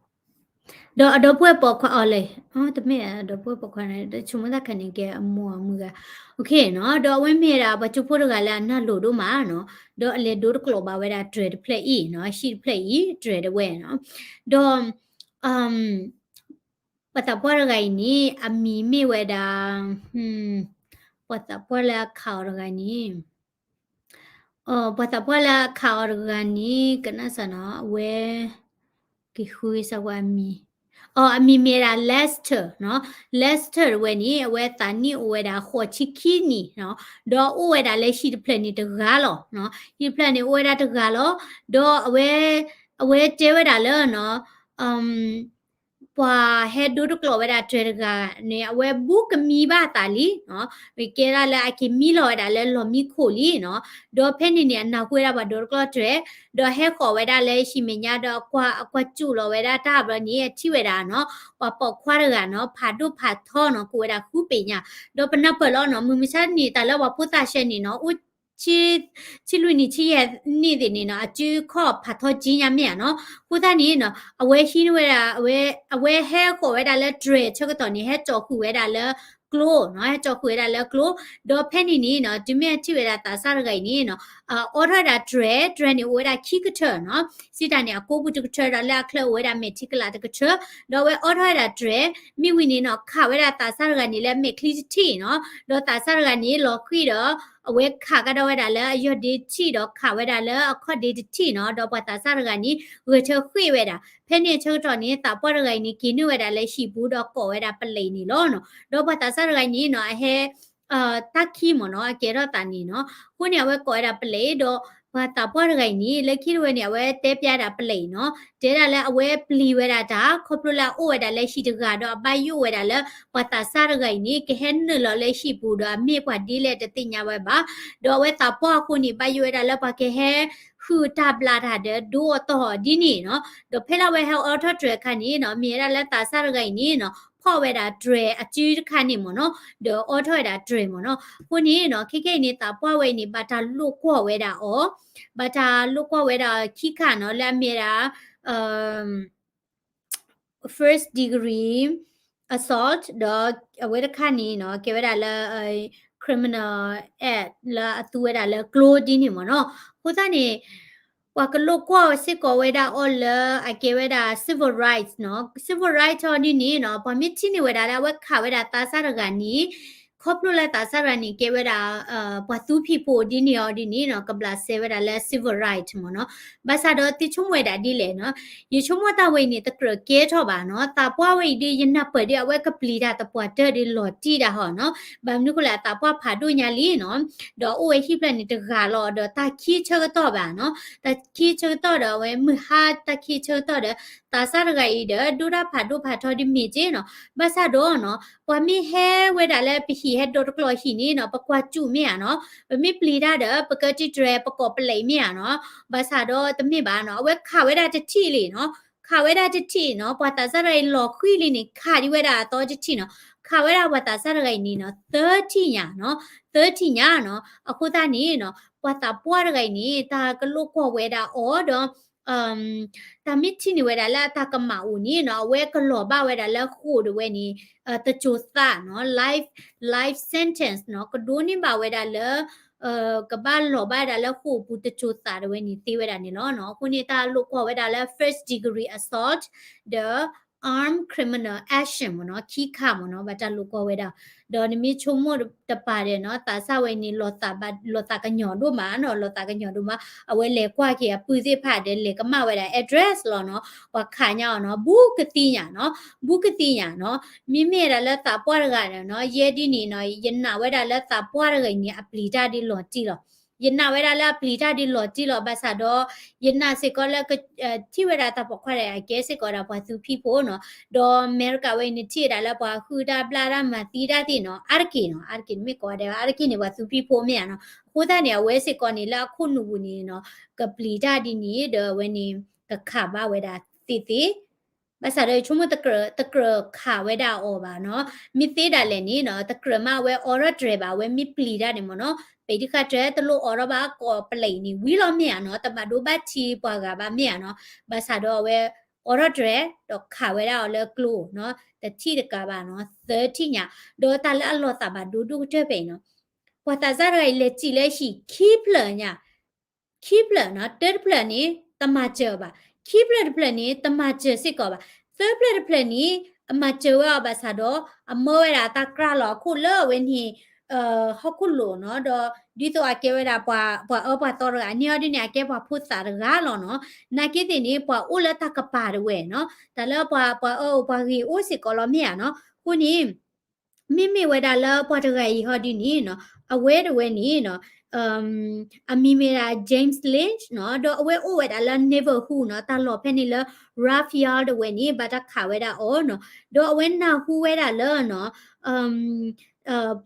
ဒီးအဒီပုၢ်ဝဲၢ်ပိာ်ခွါအီၤလဲၣ် တမ့ၢ်အဒီပုၢ်ဝဲၢ်ပိာ်ခွါန့ၣ် တဆိကမိၣ်သးခါန့ၣ် ကဲအမိၢ်အမုၢ်ဂၤ okay နီၤ ဒီးအဝဲမ့ၢ်ဝဲဒၣ်ပှၤကၠိဖိတဂၤလၢအနၢ်လိၤဒိၣ်မးနီၤ ဒီးအလဲၤဒိတကျိးဘၣ်ဝဲဒၣ်တြဲၤတဖျၢၣ်အံၤနီၤ ဟံၣ်တဖျၢၣ်အံၤ တြဲၤတဝဲနီၤ ဒီး ပှၤသးပှၢ်တဂၤအံၤန့ၣ် အမံၤမ့ၢ်ဝဲဒၣ် ပှၤသးပှၢ်လၢအခးအီၤတဂၤန့ၣ် ပှၤသးပှၢ်လၢအခးအီၤတဂၤန့ၣ် ကနၣ်စ့ၢ်နီၤ အဝဲ က့ၤဃုစၢ်ဝဲအမံၤ အမံၤမ့ၢ်ဝဲဒၣ် Lester နီၤ Lester တဝဲန့ၣ် အဝဲသးနံၣ်အိၣ်ဝဲဒၣ်ဃိးဆံခံနံၣ်နီၤ ဒီးအိၣ်ဝဲဒၣ်လၢဟံၣ်တဖျၢၣ်န့ၣ်တဂၤလီၤ ဟံၣ်တဖျၢၣ်န့ၣ်အိၣ်ဝဲဒၣ်တဂၤလီၤ ဒီးအဝဲ အဝဲတဲဝဲဒၣ်လၢနီၤ ပှၤဟဲဒိတကျိးဝဲဒၣ်တြဲၤတဂၤန့ၣ် အဝဲဘူးကမံဘၣ်အသးလံနီၤ ကဲဒၣ်လၢအက့ၤမံလီၤဝဲဒၣ်လၢလီၢ်မံခိၣ်လံနီၤ ဒီးဖဲန့ၣ်န့ၣ် အနၢ်ဟူဝဲဒၣ်ပှၤဒိတကျိးတြဲၤ ဒီးဟဲဃီၤဝဲဒၣ်လၢဟံၣ်မဲာ်ညါဒီး အကွၢ်စူၣ်လီၤဝဲဒၣ်တၢ်ဘျီန့ၣ် အထံၣ်ဝဲဒၣ်နီၤ ပှၤပိာ်ခွါတဂၤနီၤ ဖးဒိၣ်ဖးထီနီၤ ကိးဝဲဒၣ်ဃုပ့ၤညါ ဒီးပနၢ်ပၢၢ်လီၤနီၤ မုၢ်မဆါန့ၣ် တၢ်လၢပှၤဖိသၣ်ဆဲန့ၣ်နီၤ အိၣ် ဆံလွံၢ်နံၣ် ဆံယဲၢ်နံၣ်သ့ၣ်န့ၣ်နီၤ အစုခီၣ်ဖးထီကၠံညါမ့ၢ်ဧါနီၤ အဃိသတးန့ၣ်နီၤ အဝဲဟံးန့ၢ်ဝဲဒၣ် အဝဲဟဲဃီၤဝဲဒၣ်လၢတြဲၤဆၢကတီၢ်န့ၣ် ဟဲကၠီဃုာ်ဝဲဒၣ်လၢကျိနီၤ ဟဲကၠီဃုာ်ဝဲဒၣ်လၢကျိ ဒီးဖဲန့ၣ်န့ၣ်နီၤ တုၤမ့ၢ်အထံၣ်ဝဲဒၣ်သးစၢ်တဂၤအံၤန့ၣ်နီၤ အအိးထီၣ်ဝဲဒၣ်တြဲၤ တြဲၤန့ၣ်အိၣ်ဝဲဒၣ်ခံကထၢနီၤ စံးတၢ်န့ၣ် အကိးပူၤတကထၢဒီးလၢအချၢအိၣ်ဝဲဒၣ်မဲာ်ထံကလးတကထၢ ဒီးအဝဲအိးထီၣ်ဝဲဒၣ်တြဲၤ မ့ၢ်ဝံၤန့ၣ်နီၤ ခးဝဲဒၣ်သးစၢ်တဂၤန့ၣ်လၢမဲာ်ချံတထံၣ်နီၤ ဒီးသးစၢ်တဂၤန့ၣ် လီၤဃံၤဒီး အဝဲခးကဒီးဝဲဒၣ်လၢအယီၢ်ဒ့တထံၣ် ဒီးခးဝဲဒၣ်လၢအခီၣ်ဒ့တထံၣ်နီၤ ဒီးပှၤသးစၢ်တဂၤန့ၣ် ဂဲၤထၢဃ့ၢ်ဝဲဒၣ် ဖဲန့ၣ်အဆၢကတီၢ်န့ၣ် သးပှၢ်တဂၤအံၤန့ၣ် က့ၤနုာ်ဝဲဒၣ်လၢဟံၣ်ပူၤဒီးကိးဝဲဒၣ်ပလံးန့ၣ်လီၤနီၤ ဒီးပှၤသးစၢ်တဂၤအံၤန့ၣ်နီၤ အဟဲ တၢ်ခံမ့ၢ်နီၤ အကဲထီၣ်သးန့ၣ်နီၤ အဃိန့ၣ် အဝဲကိးဝဲဒၣ်ပလံးဒီး ပှၤသးပှၢ်တဂၤအံၤန့ၣ် လၢခံတဝဲန့ၣ် အဝဲတဲဖျါဒၣ်ပလံးနီၤ တဲဒၣ်လၢအဝဲပျံၤဝဲဒၣ်တၢ် ခီဖျိလၢအအိၣ်ဝဲဒၣ်လၢဟံၣ်တဂၤဒီးအဘၣ်ယိၣ်ဝဲဒၣ်လၢ ပှၤသးစၢ်တဂၤအံၤန့ၣ် ကဟဲနုာ်လီၤလၢဟံၣ်ပူၤဒီးအမ့ၢ်ပှၤဒ်လဲၣ်တသ့ၣ်ညါဝဲဘၣ် ဒီးအဝဲသးပှၢ်အဃိန့ၣ် ဘၣ်ယိၣ်ဝဲဒၣ်လၢပှၤကဟဲ ဃုတၢ်ဘျးတၢ်ဒီးဒိအီၤတီၢ်အီၤဒ်န့ၣ်နီၤ, ဒီးဖဲလၢအဝဲဟဲအိးထီၣ်တြဲၤအခါန့ၣ်နီၤ, မ့ၢ်ဝဲဒၣ်လၢသးစၢ်တဂၤအံၤန့ၣ်နီၤ, ဖီၣ်ဝဲဒၣ်တြဲၤအစုတခါန့ၣ်မ့ၢ်နီၤ, ဒီးအိးထီၣ်ဝဲဒၣ်တြဲၤမ့ၢ်နီၤ. အဃိန့ၣ်နီၤ, ခဲခဲအံၤန့ၣ် သးပှၢ်ဝဲအံၤန့ၣ် ဘၣ်တၢ်လိာ်ကွီၢ်ဝဲဒၣ်အီၤ, ဘၣ်တၢ်လိာ်ကွီၢ်ဝဲဒၣ်အီၤခံခါနီၤ, လၢအမ့ၢ်ဝဲဒၣ် first degree assault ဒီးအဝဲတခါန့ၣ်နီၤ ကဲဝဲဒၣ်လၢ criminal act လၢအသူဝဲဒၣ်လၢကျိဒ်န့ၣ်မ့ၢ်နီၤ. အဃိသတးန့ၣ် ပှၤကလိာ်ကွီၢ်စ့ၢ်ကီးဝဲဒၣ်အီၤလၢအကဲဝဲဒၣ် civil rights နီၤ, civil rights အီၤဒ်န့ၣ်နီၤ, ပှၤမ့ၢ်ထံၣ်န့ၢ်ဝဲဒၣ်လၢအဝဲခးဝဲဒၣ်သးစၢ်တဂၤန့ၣ် ခီဖျိလၢသးစၢ်တဂၤန့ၣ် ကဲဝဲဒၣ် ပှၤသူဖံးဖိဒ်န့ၣ်အီၤဒ်န့ၣ်နီၤ, ကဘျးစဲဝဲဒၣ်လၢ civil right မ့ၢ်နီၤ. ဘၣ်ဆၣ်ဒီးသုဆိကမိၣ်ဝဲဒၣ်ဒ်လဲၣ်နီၤ, ယဆိကမိၣ်တၢ်ဝဲအံၤန့ၣ် တကြၢးကဲထီၣ်ဘၣ်နီၤ. သးပှၢ်ဝဲအံၤဒီး ယနၢ်ပၢၢ်ဒီး အဝဲကပျံၤတၢ်သပှၢ်တၢၢ်ဒီးလီၤတံၢ်ဒၣ်ဟီနီၤ. ဘၣ်မနုၤဃိလဲၣ် အသးပှၢ်ဖးဒိၣ်ညါလံနီၤ, ဒီးအိၣ်ဝဲဟံၣ်ဖျၢၣ်န့ၣ်တဂၤလီၤ, ဒီးတၢ်ခံဆၢကတီၢ်ဘၣ်နီၤ, တၢ်ခံဆၢကတီၢ်ဒီး အဝဲမုၢ်ဟါတၢ်ခံဆၢကတီၢ်ဒီး သးစၢ်တဂၤအံၤဒီး ဒိၣ်တၢ်ဖးဒိၣ်ဖးထီဒ်မ့ၢ်က့နီၤ. ဘၣ်ဆၣ်ဒီးနီၤ ပှၤမ့ၢ်ဟဲဝဲဒၣ်လၢပဟံၣ်ဟဲဒိးတကျိးဟံၣ်န့ၣ်နီၤ, ပကွၢ်စူၣ်မ့ၢ်ဧါနီၤ, ပမ့ၢ်ပျံၤတၢ်ဒီး ပကတံတြဲၤ ပကိးပလံးမ့ၢ်ဧါနီၤ. ဘၣ်ဆၣ်ဒီးတမ့ၢ်ဘၣ်နီၤ, အဝဲခးဝဲဒၣ်တထံၣ်လံနီၤ, ခးဝဲဒၣ်တထံၣ်နီၤ, ပှၤသးစၢ်တဂၤအံၤလီၤဃံၤလံန့ၣ် ခးဒံးဝဲဒၣ်အသီတထံၣ်နီၤ, ခးဝဲဒၣ်ပှၤသးစၢ်တဂၤအံၤန့ၣ်နီၤ သၢထံၣ်ညါနီၤ, သၢထံၣ်ညါနီၤ. အဃိသတးန့ၣ်နီၤ ပှၤသးပှၢ်တဂၤအံၤန့ၣ် တၢ်ကလိာ်ကွီၢ်ဝဲဒၣ်အီၤဒီး တၢ်မ့ၢ်ထံၣ်န့ၢ်ဝဲဒၣ်လၢအတၢ်ကမၣ်အိၣ်န့ၣ်နီၤ, အဝဲကလီၤဘၣ်ဝဲဒၣ်လၢဃိာ်ဒၣ်ဝဲန့ၣ် တစိၤသးနီၤ, life, life sentence နီၤ, ကဒိးန့ၢ်ဘၣ်ဝဲဒၣ်လၢ ကဘၣ်လီၤဘၣ်ဝဲဒၣ်လၢဃိာ်ပူၤတစိၤသးဒၣ်ဝဲန့ၣ်သ့ဝဲဒၣ်န့ၣ်လီၤနီၤ. အဃိန့ၣ် တၢ်လိာ်ကွီၢ်ဝဲဒၣ်လၢ first degree assault ဒီး armed criminal action မ့ၢ်နီၤ, ခံခါမ့ၢ်နီၤ, ဘၣ်တၢ်လိာ်ကွီၢ်ဝဲဒၣ်. ဒီးနမ့ၢ်ဆိကမိၣ်တပၤဒီးနီၤ, သးစၢ်ဝဲန့ၣ် လီၤသးကညီၤဒိၣ်မးနီၤ, လီၤသးကညီၤဒိၣ်မး, အဝဲလဲၤကွၢ်က့ၤအပုၢ်သ့ၣ်တဖၣ်ဒီး လဲၤကမၣ်ဝဲဒၣ် address လီၤနီၤ, ပှၤခးညါအီၤနီၤ, ဘူးကသံၣ်ညါနီၤ, ဘူးကသံၣ်ညါနီၤ, မ့မ့ၢ်ဒၣ်လၢသးပှၢ်တဂၤန့ၣ်နီၤ, ယဲဒ်န့ၣ်နီၤ, ယနာ်ဝဲဒၣ်လၢသးပှၢ်တဂၤအံၤန့ၣ် အပျံၤတၢ်ဒ်လီၤတံၢ်လီၤ. ယနာ်ဝဲဒၣ်လၢအပျံၤတၢ်ဒ်လီၤတံၢ်လီၤ, ဘၣ်ဆၣ်ဒီး ယနာ်စ့ၢ်ကီးလၢ ထံၣ်ဝဲဒၣ်တၢ်ပိာ်ခွါဒီး အကဲစ့ၢ်ကီးဒၣ်ပှၤသူဖံးဖိနီၤ, ဒီးအမဲရကၤဝဲအံၤန့ၣ် ထံၣ်ဝဲဒၣ်လၢပှၤဟုၣ်တၢ်ဘျၣ်တၢ်မၤသံတၢ်သ့ၣ်နီၤ, အါတက့ၢ်နီၤ, အါတက့ၢ်န့ၣ်မ့ၢ်ကိးဂၤဒဲး အါတက့ၢ်န့ၣ် ပှၤသူဖံးဖိမ့ၢ်ဧါနီၤ. အဃိသတးန့ၣ် အဝဲစ့ၢ်ကီးန့ၣ် လၢအခိၣ်နူာ်ပူၤန့ၣ်နီၤ, ကပျံၤတၢ်ဒ်န့ၣ်ဒီး အဝဲန့ၣ် ကခးဘၣ်ဝဲဒၣ်သ့သ့ ဘၣ်ဆၣ်ဒီးဆိကမိၣ် တကြၢးခးဝဲဒၣ်အီၤဘၣ်နီၤ, မ့ၢ်သ့ဒၣ်လဲာ်န့ၣ်နီၤ, တကြၢးမးအဝဲအိးထီၣ်တြဲၤဘၣ်, အဝဲမ့ၢ်ပျံၤတၢ်န့ၣ်မ့ၢ်နီၤ, ပှၤတခါတြဲၤတလိၣ်အိးထီၣ်ဘၣ် ကိးပလဲာ်အံၤန့ၣ် ဝံၤလီၤမ့ၢ်ဧါနီၤ, တဘၣ်ဒိဘၣ်ထံးပှၤဂၤဘၣ်မ့ၢ်ဧါနီၤ, ဘၣ်ဆၣ်ဒီးအဝဲအိးထီၣ်တြဲၤ ဒီးခးဝဲဒၣ်အီၤလၢကျိနီၤ, တထံၣ်တကးဘၣ်နီၤ, သၢထံၣ်ညါ, ဒီးတၢ်လၢအလီၤသးဘၣ်ဒိဒိၣ်ကတၢၢ်ဖဲအံၤနီၤ, ပှၤသးစၢ်တဂၤအံၤလဲၤစံၣ်လၢဟံၣ်ခံဖျၢၣ်ညါ ခံဖျၢၣ်နီၤ, တၢတဖျၢၣ်န့ၣ် တမၤစၢၤဘၣ်, ခံဖျၢၣ်တဖျၢၣ်န့ၣ် တမၤစၢၤစ့ၢ်ကီးဘၣ်, သၢဖျၢၣ်တဖျၢၣ်န့ၣ် အမၤစၢၤဝဲအီၤဘၣ်ဆၣ်ဒီး အမၢဝဲဒၣ်တၢ်ကြၢးလီၤအခိၣ်လၢအဝဲန့ၣ် ဟီၣ်ခိၣ်လိၤနီၤ, ဒီးဒ်သိးအကဲဝဲဒၣ်ပှၤအၢပှၤသီတဂၤန့ၣ်အီၤဒ်န့ၣ် အကဲပှၤဖိသၣ်တဂၤလီၤနီၤ, နာ်က့သ့ၣ်န့ၣ် ပှၤအိၣ်လၢတၢ်ကပၤတဝဲနီၤ, တၢ်လၢပှၤအၢပှၤဂ့ၤအိၣ်စ့ၢ်ကီးလီၤမ့ၢ်ဧါနီၤ, အဃိန့ၣ် မ့မ့ၢ်ဝဲဒၣ်လၢပှၤတဂၤအံၤဟီဒ်န့ၣ်နီၤ, အဝဲတဝဲန့ၣ်နီၤ, အမံၤမ့ၢ်ဒၣ် James Lynch နီၤ, ဒီးအဝဲအိၣ်ဝဲဒၣ်လၢ neighborhood နီၤ, တၢ်လီၢ်ဖဲန့ၣ်လၢ Raphael တဝဲန့ၣ် ဘၣ်တၢ်ခးဝဲဒၣ်အီၤနီၤ, ဒီးအဝဲနၢ်ဟူဝဲဒၣ်လၢနီၤ,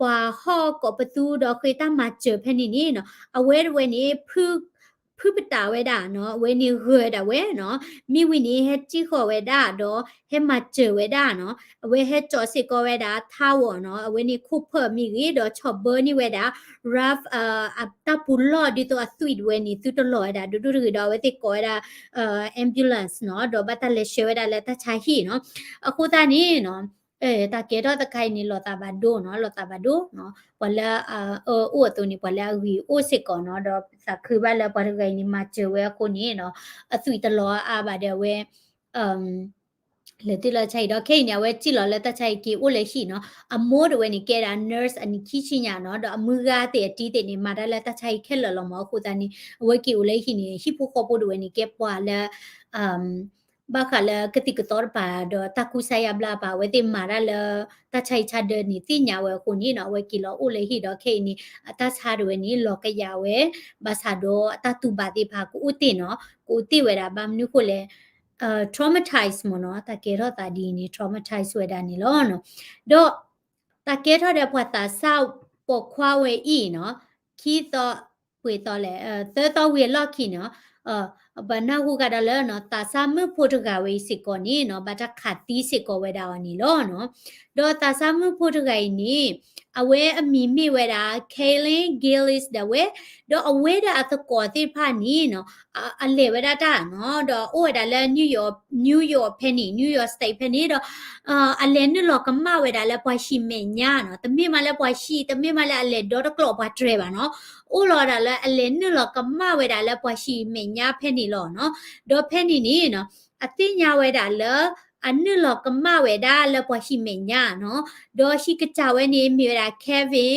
ပှၤဟီၣ်ကိးပသူဒီးဃ့တၢ်မၤစၢၤဖဲန့ၣ်န့ၣ်နီၤ, အဝဲတဝဲန့ၣ် ဖု ဖုပတာ်ဝဲဒၣ်နီၤ, အဝဲန့ၣ်ဂၢၢ်ဒၣ်ဝဲနီၤ, မ့ၢ်ဝံၤန့ၣ် ဟဲတံၢ်ဃီၤဝဲဒၣ်ဒီး ဟဲမၤစၢၤဝဲဒၣ်နီၤ, အဝဲဟဲကၠီၤစ့ၢ်ကီးဝဲဒၣ် towel နီၤ, အဝဲန့ၣ်ခိၣ်ဖၢၣ်မ့ၢ်ဂ့ၤ ဒီးဆီၣ်ဘၢန့ၢ်ဝဲဒၣ် Raph အတၢ်ပူၤလီၢ်ဒ်သိးအသွံၣ်တဝဲန့ၣ် သုတလီၤဝဲဒၣ်ဒိၣ်ဒိၣ်တဂ့ၤဒီး အဝဲသ့ၣ်ကိးဝဲဒၣ် ambulance နီၤ, ဒီးဘၣ်တၢ်လဲၤဆှၢဝဲဒၣ်လၢတၢ်ဆါဟံၣ်နီၤ, အဃိသတးန့ၣ်နီၤ တၢ်ကဲထီၣ်တခါအံၤန့ၣ် လီၤသးဘၣ်ဒိနီၤ, လီၤသးဘၣ်ဒိနီၤ, ပှၤလၢအအၢအိၣ်အသိးန့ၣ် ပှၤလၢအဂ့ၤအိၣ်စ့ၢ်ကီးနီၤ, ဒီးသးခုဘၣ်လၢပှၤတဂၤအံၤန့ၣ် မၤစၢၤဝဲအဃိန့ၣ်နီၤ, အသွံၣ်တလီၤအါအါဘၣ်ဒီးအဝဲ လဲၤတုၤလၢတၢ်ဆါဟံၣ်ဒီး ခဲအံၤန့ၣ် အဝဲစံၣ်လီၤလၢတၢ်ဆါဟံၣ်က့ၤအိၣ်လၢဟံၣ်နီၤ, အမိၢ်တဝဲန့ၣ်ကဲဒၣ် nurse အနံၣ်ခံဆံညါနီၤ, ဒီးအမုၢ်ဂၤသ့ၣ်အတံၤသ့ၣ်န့ၣ် မၤတၢ်လၢတၢ်ဆါဟံၣ်ခဲလၢာ်လီၤမး, အဃိသတးန့ၣ် အဝဲက့ၤအိၣ်လၢဟံၣ်န့ၣ် ဟံၣ်ဖိဃီဖိတဝဲန့ၣ် ကဲပှၤလၢ ဘၣ်ဃးလၢကသံၣ်ကသီတပၤ ဒီးတၢ်ကူစါယါဘျါပၤ အဝဲသ့ၣ်မၤတၢ်လၢ တၢ်ဆါဟံၣ်ဆါဒၢန့ၣ်သ့ၣ်ညါဝဲအဃိန့ၣ်နီၤ, အဝဲက့ၤလီၤအိၣ်လၢဟံၣ်ဒီး ခဲအံၤန့ၣ် အတၢ်ဆါတဝဲန့ၣ် လီၤကယၤဝဲ, ဘၣ်ဆၣ်ဒီးအတၢ်တူၢ်ဘၣ်သ့ၣ်တဖၣ်ကအိၣ်တ့ၢ်နီၤ, ကအိၣ်တ့ၢ်ဝဲဒၣ် ဘၣ်မနုၤဃိလဲၣ် traumatize မ့ၢ်နီၤ, တၢ်ကဲထီၣ်သးဒ်အံၤန့ၣ် traumatize ဝဲဒၣ်န့ၣ်လီၤ. ဒီးတၢ်ကဲထီၣ်ဒီးပှၤသးစၢ်ပိာ်ခွါဝဲအံၤနီၤ, ခံသီ ပှဲၤသီလဲၣ်, သၢသီဝံၤအလီၢ်ခံန့ၣ်, ပနၢ်ဟူကဒီးလၢနီၤ, သးစၢ်မုၣ်ဖိတဂၤဝဲအံၤစ့ၢ်ကီးန့ၣ်နီၤ, ဘၣ်တၢ်ခးသံစ့ၢ်ကီးဝဲဒၣ်အီၤန့ၣ်လီၤနီၤ. ဒီးသးစၢ်မုၣ်ဖိတဂၤအံၤန့ၣ် အဝဲအမံၤမ့ၢ်ဝဲဒၣ် Kayleen Gillis ဒၣ်ဝဲ, ဒီးအဝဲဒီးအသကိးသ့ၣ်တဖၣ်န့ၣ်နီၤ, အလဲၤဝဲဒၣ်တၢ်နီၤ, ဒီးအိၣ်ဝဲဒၣ်လၢ New York, New York ဖဲန့ၣ်, New York State ဖဲန့ၣ်ဒီး အလဲၤနုာ်လီၤကမၣ်ဝဲဒၣ်လၢပှၤဟံၣ်မဲာ်ညါနီၤ, တမ့ၢ်မးလၢပှၤဟံၣ်, တမ့ၢ်မးလၢအလဲၤဒီတကျိးပှၤတြဲၤဘၣ်နီၤ, အိၣ်လီၤဝဲဒၣ်လၢအလဲၤနုာ်လီၤကမၣ်ဝဲဒၣ်လၢပှၤဟံၣ်မဲာ်ညါဖဲန့ၣ်လီၤနီၤ. ဒီးဖဲန့ၣ်န့ၣ်နီၤ, အသ့ၣ်ညါဝဲဒၣ်လၢ အနုာ်လီၤကမၣ်ဝဲဒၣ်လၢပှၤဟံၣ်မဲာ်ညါနီၤ, ဒီးဟံၣ်ကစၢ်ဝဲန့ၣ်မ့ၢ်ဝဲဒၣ် Kevin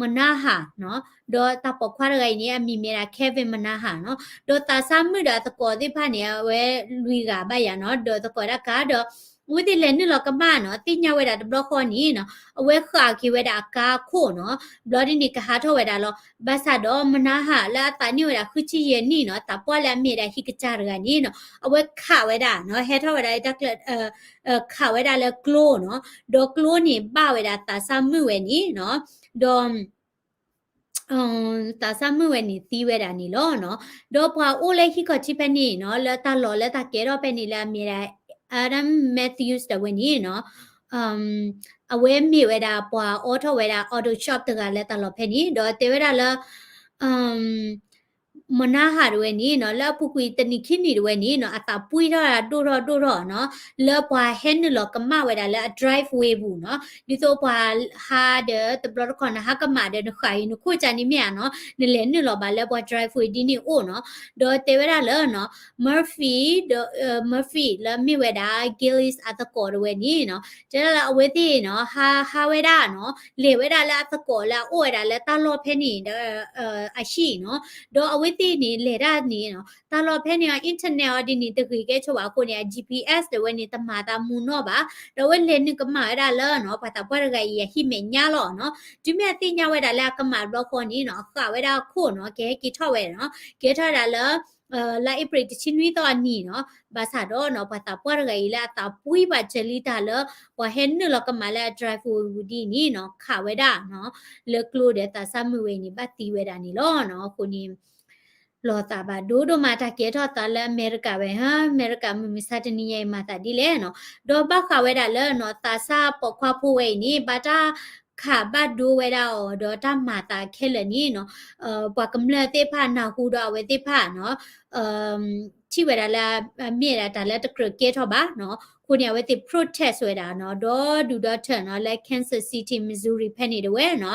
Manaha နီၤ, ဒီးတၢ်ပိာ်ခွါတဂၤအံၤန့ၣ် အမံၤမ့ၢ်ဒၣ် Kevin Manaha နီၤ, ဒီးသးစၢ်မုၣ်ဒီးအသကိးသ့ၣ်တဖၣ်န့ၣ် အဝဲလွံၢ်ဂၤဘၣ်ယၤနီၤ, ဒီးသကိးတၢ်ကါဒီး အဝဲသ့ၣ်လဲၤနုာ်လီၤကမၣ်နီၤ, သ့ၣ်ညါဝဲဒၣ်တဘျီဃီန့ၣ်နီၤ, အဝဲဃၣ်က့ၤဝဲဒၣ်အကါအခိၣ်နီၤ, ဘျီဒ်န့ၣ်ကဟးထီၣ်ဝဲဒၣ်လီၤ. ဘၣ်ဆၣ်ဒီး Manaha လၢအသးနုာ်ဝဲဒၣ်ဃုဆံယဲၢ်နံၣ်နီၤ, သးပှၢ်လၢအမ့ၢ်ဒၣ်ဟံၣ်ကစၢ်တဂၤန့ၣ်နီၤ, အဝဲခးဝဲဒၣ်နီၤ, ဟဲထီၣ်ဝဲဒၣ်တၢ်ကျၢၢ် ခးဝဲဒၣ်လၢကျိနီၤ, ဒီးကျိန့ၣ်ဘၣ်ဝဲဒၣ်သးစၢ်မုၣ်ဝဲန့ၣ်နီၤ, ဒီး သးစၢ်မုၣ်ဝဲန့ၣ်သံဝဲဒၣ်န့ၣ်လီၤနီၤ. ဒီးပှၤအိၣ်လၢဟံၣ်ခီၣ်ထံးဖဲန့ၣ်နီၤ, လၢတၢ်လီၢ်လၢတၢ်ကဲထီၣ်ဖဲန့ၣ်လၢအမ့ၢ်ဒၣ် Adam Matthews တဝဲန့ၣ်နီၤ, အဝဲမ့ၢ်ဝဲဒၣ်ပှၤအိးထီၣ်ဝဲဒၣ် auto shop တဂၤလၢတၢ်လီၢ်ဖဲန့ၣ်, ဒီးတဲဝဲဒၣ်လၢ မနၤဟးတဝဲန့ၣ်နီၤ လၢအပူၤကွံာ်တနံၤခံနံၤတဝဲန့ၣ်နီၤ အသးပှံထီၣ်ဒိၣ်ထီၣ်ဒိၣ်ထီၣ်နီၤ လၢပှၤဟဲနုာ်လီၤကမၣ်ဝဲဒၣ်လၢအ driveway ပူၤနီၤ ဒ်သိးပှၤဟးဒီးတဘျီတခီၣ်နဟးကမၣ်ဒီးနဃၣ်အံၤနခိၣ်ကန့ၣ်မ့ၢ်ဧါနီၤ နလဲၤနုာ်လီၤဘၣ်လၢပှၤ driveway ဒ်န့ၣ်အိၣ်နီၤ ဒီးတဲဝဲဒၣ်လၢနီၤ Murphy ဒီး Murphy လၢမ့ၢ်ဝဲဒၣ် Gillies အသကိးတဝဲန့ၣ်နီၤ တဲဒၣ်လၢအဝဲသ့ၣ်နီၤ ဟးဟးဝဲဒၣ်နီၤ လဲၤဝဲဒၣ်လၢအသကိးလၢအအိၣ်ဝဲဒၣ်လၢတၢ်လီၢ်ဖဲန့ၣ်ဒီး အဟံၣ်နီၤ ဒီးအဝဲသ့ၣ်န့ၣ် လဲၤဒၣ်န့ၣ်နီၤ တၢ်လီၢ်ဖဲန့ၣ် internet အီၤဒ်န့ၣ် တဂ့ၤကဲဆိဘၣ်အဃိန့ၣ် အ GPS တဝဲန့ၣ် တမၤသးမူနီၣ်ဘၣ် ဒီးအဝဲလဲၤနုာ်ကမၣ်ဝဲဒၣ်လၢနီၤ ပှၤသးပှၢ်တဂၤအံၤအဟံၣ်မဲာ်ညါလီၤနီၤ တုၤမ့ၢ်အသ့ၣ်ညါဝဲဒၣ်လၢအကမၣ်တဘျီဃီန့ၣ်နီၤ အဃၣ်ဝဲဒၣ်အခိၣ်နီၤ ကဟဲက့ၤထီၣ်ဝဲနီၤ ကဲထီၣ်ဝဲဒၣ်လၢ လါအ့ဖြ့ၣ်တဆံနွံသီအနံၤနီၤ ဘၣ်ဆၣ်ဒီးနီၤ ပှၤသးပှၢ်တဂၤအံၤလၢအသးပှံဘၣ်စၢၤလံတၢ်လၢ ပှၤဟဲနုာ်လီၤကမၣ်လၢအ driveway ပူၤဒ်န့ၣ်နီၤ ခးဝဲဒၣ်နီၤ လၢကျိဒီးသးစၢ်မုၢ်ဝဲအံၤန့ၣ် ဘၣ်သံဝဲဒၣ်န့ၣ်လီၤနီၤ အဃိန့ၣ် လီၤသးဘၣ်ဒိဒိၣ်မး တၢ်ကဲထီၣ်သးလၢအမဲရကၤဝဲ ဟါ အမဲရကၤမုၢ်မဆါတနံၤညါအံၤမၤသးဒ်လဲၣ်နီၤ ဒီးဘၣ်ဃးဝဲဒၣ်လၢနီၤ သးစၢ်ပိာ်ခွါဖိဝဲအံၤန့ၣ် ဘၣ်တၢ်ခးဘၣ်ဒိဝဲဒၣ်အီၤ ဒီးတၢ်မၤသးခဲလၢာ်န့ၣ်နီၤ ပှၤကမျၢၢ်သ့ၣ်တဖၣ်နၢ်ဟူဒီးအဝဲသ့ၣ်တဖၣ်နီၤ ထံၣ်ဝဲဒၣ်လၢ မ့ၢ်ဒၣ်တၢ်လၢတကြၢးကဲထီၣ်ဘၣ်နီၤ အဃိန့ၣ် အဝဲသ့ၣ် protest ဝဲဒၣ်နီၤ ဒီဒူၣ်ဒီထၢၣ်နီၤ လၢ Kansas City Missouri ဖဲန့ၣ်တဝဲနီၤ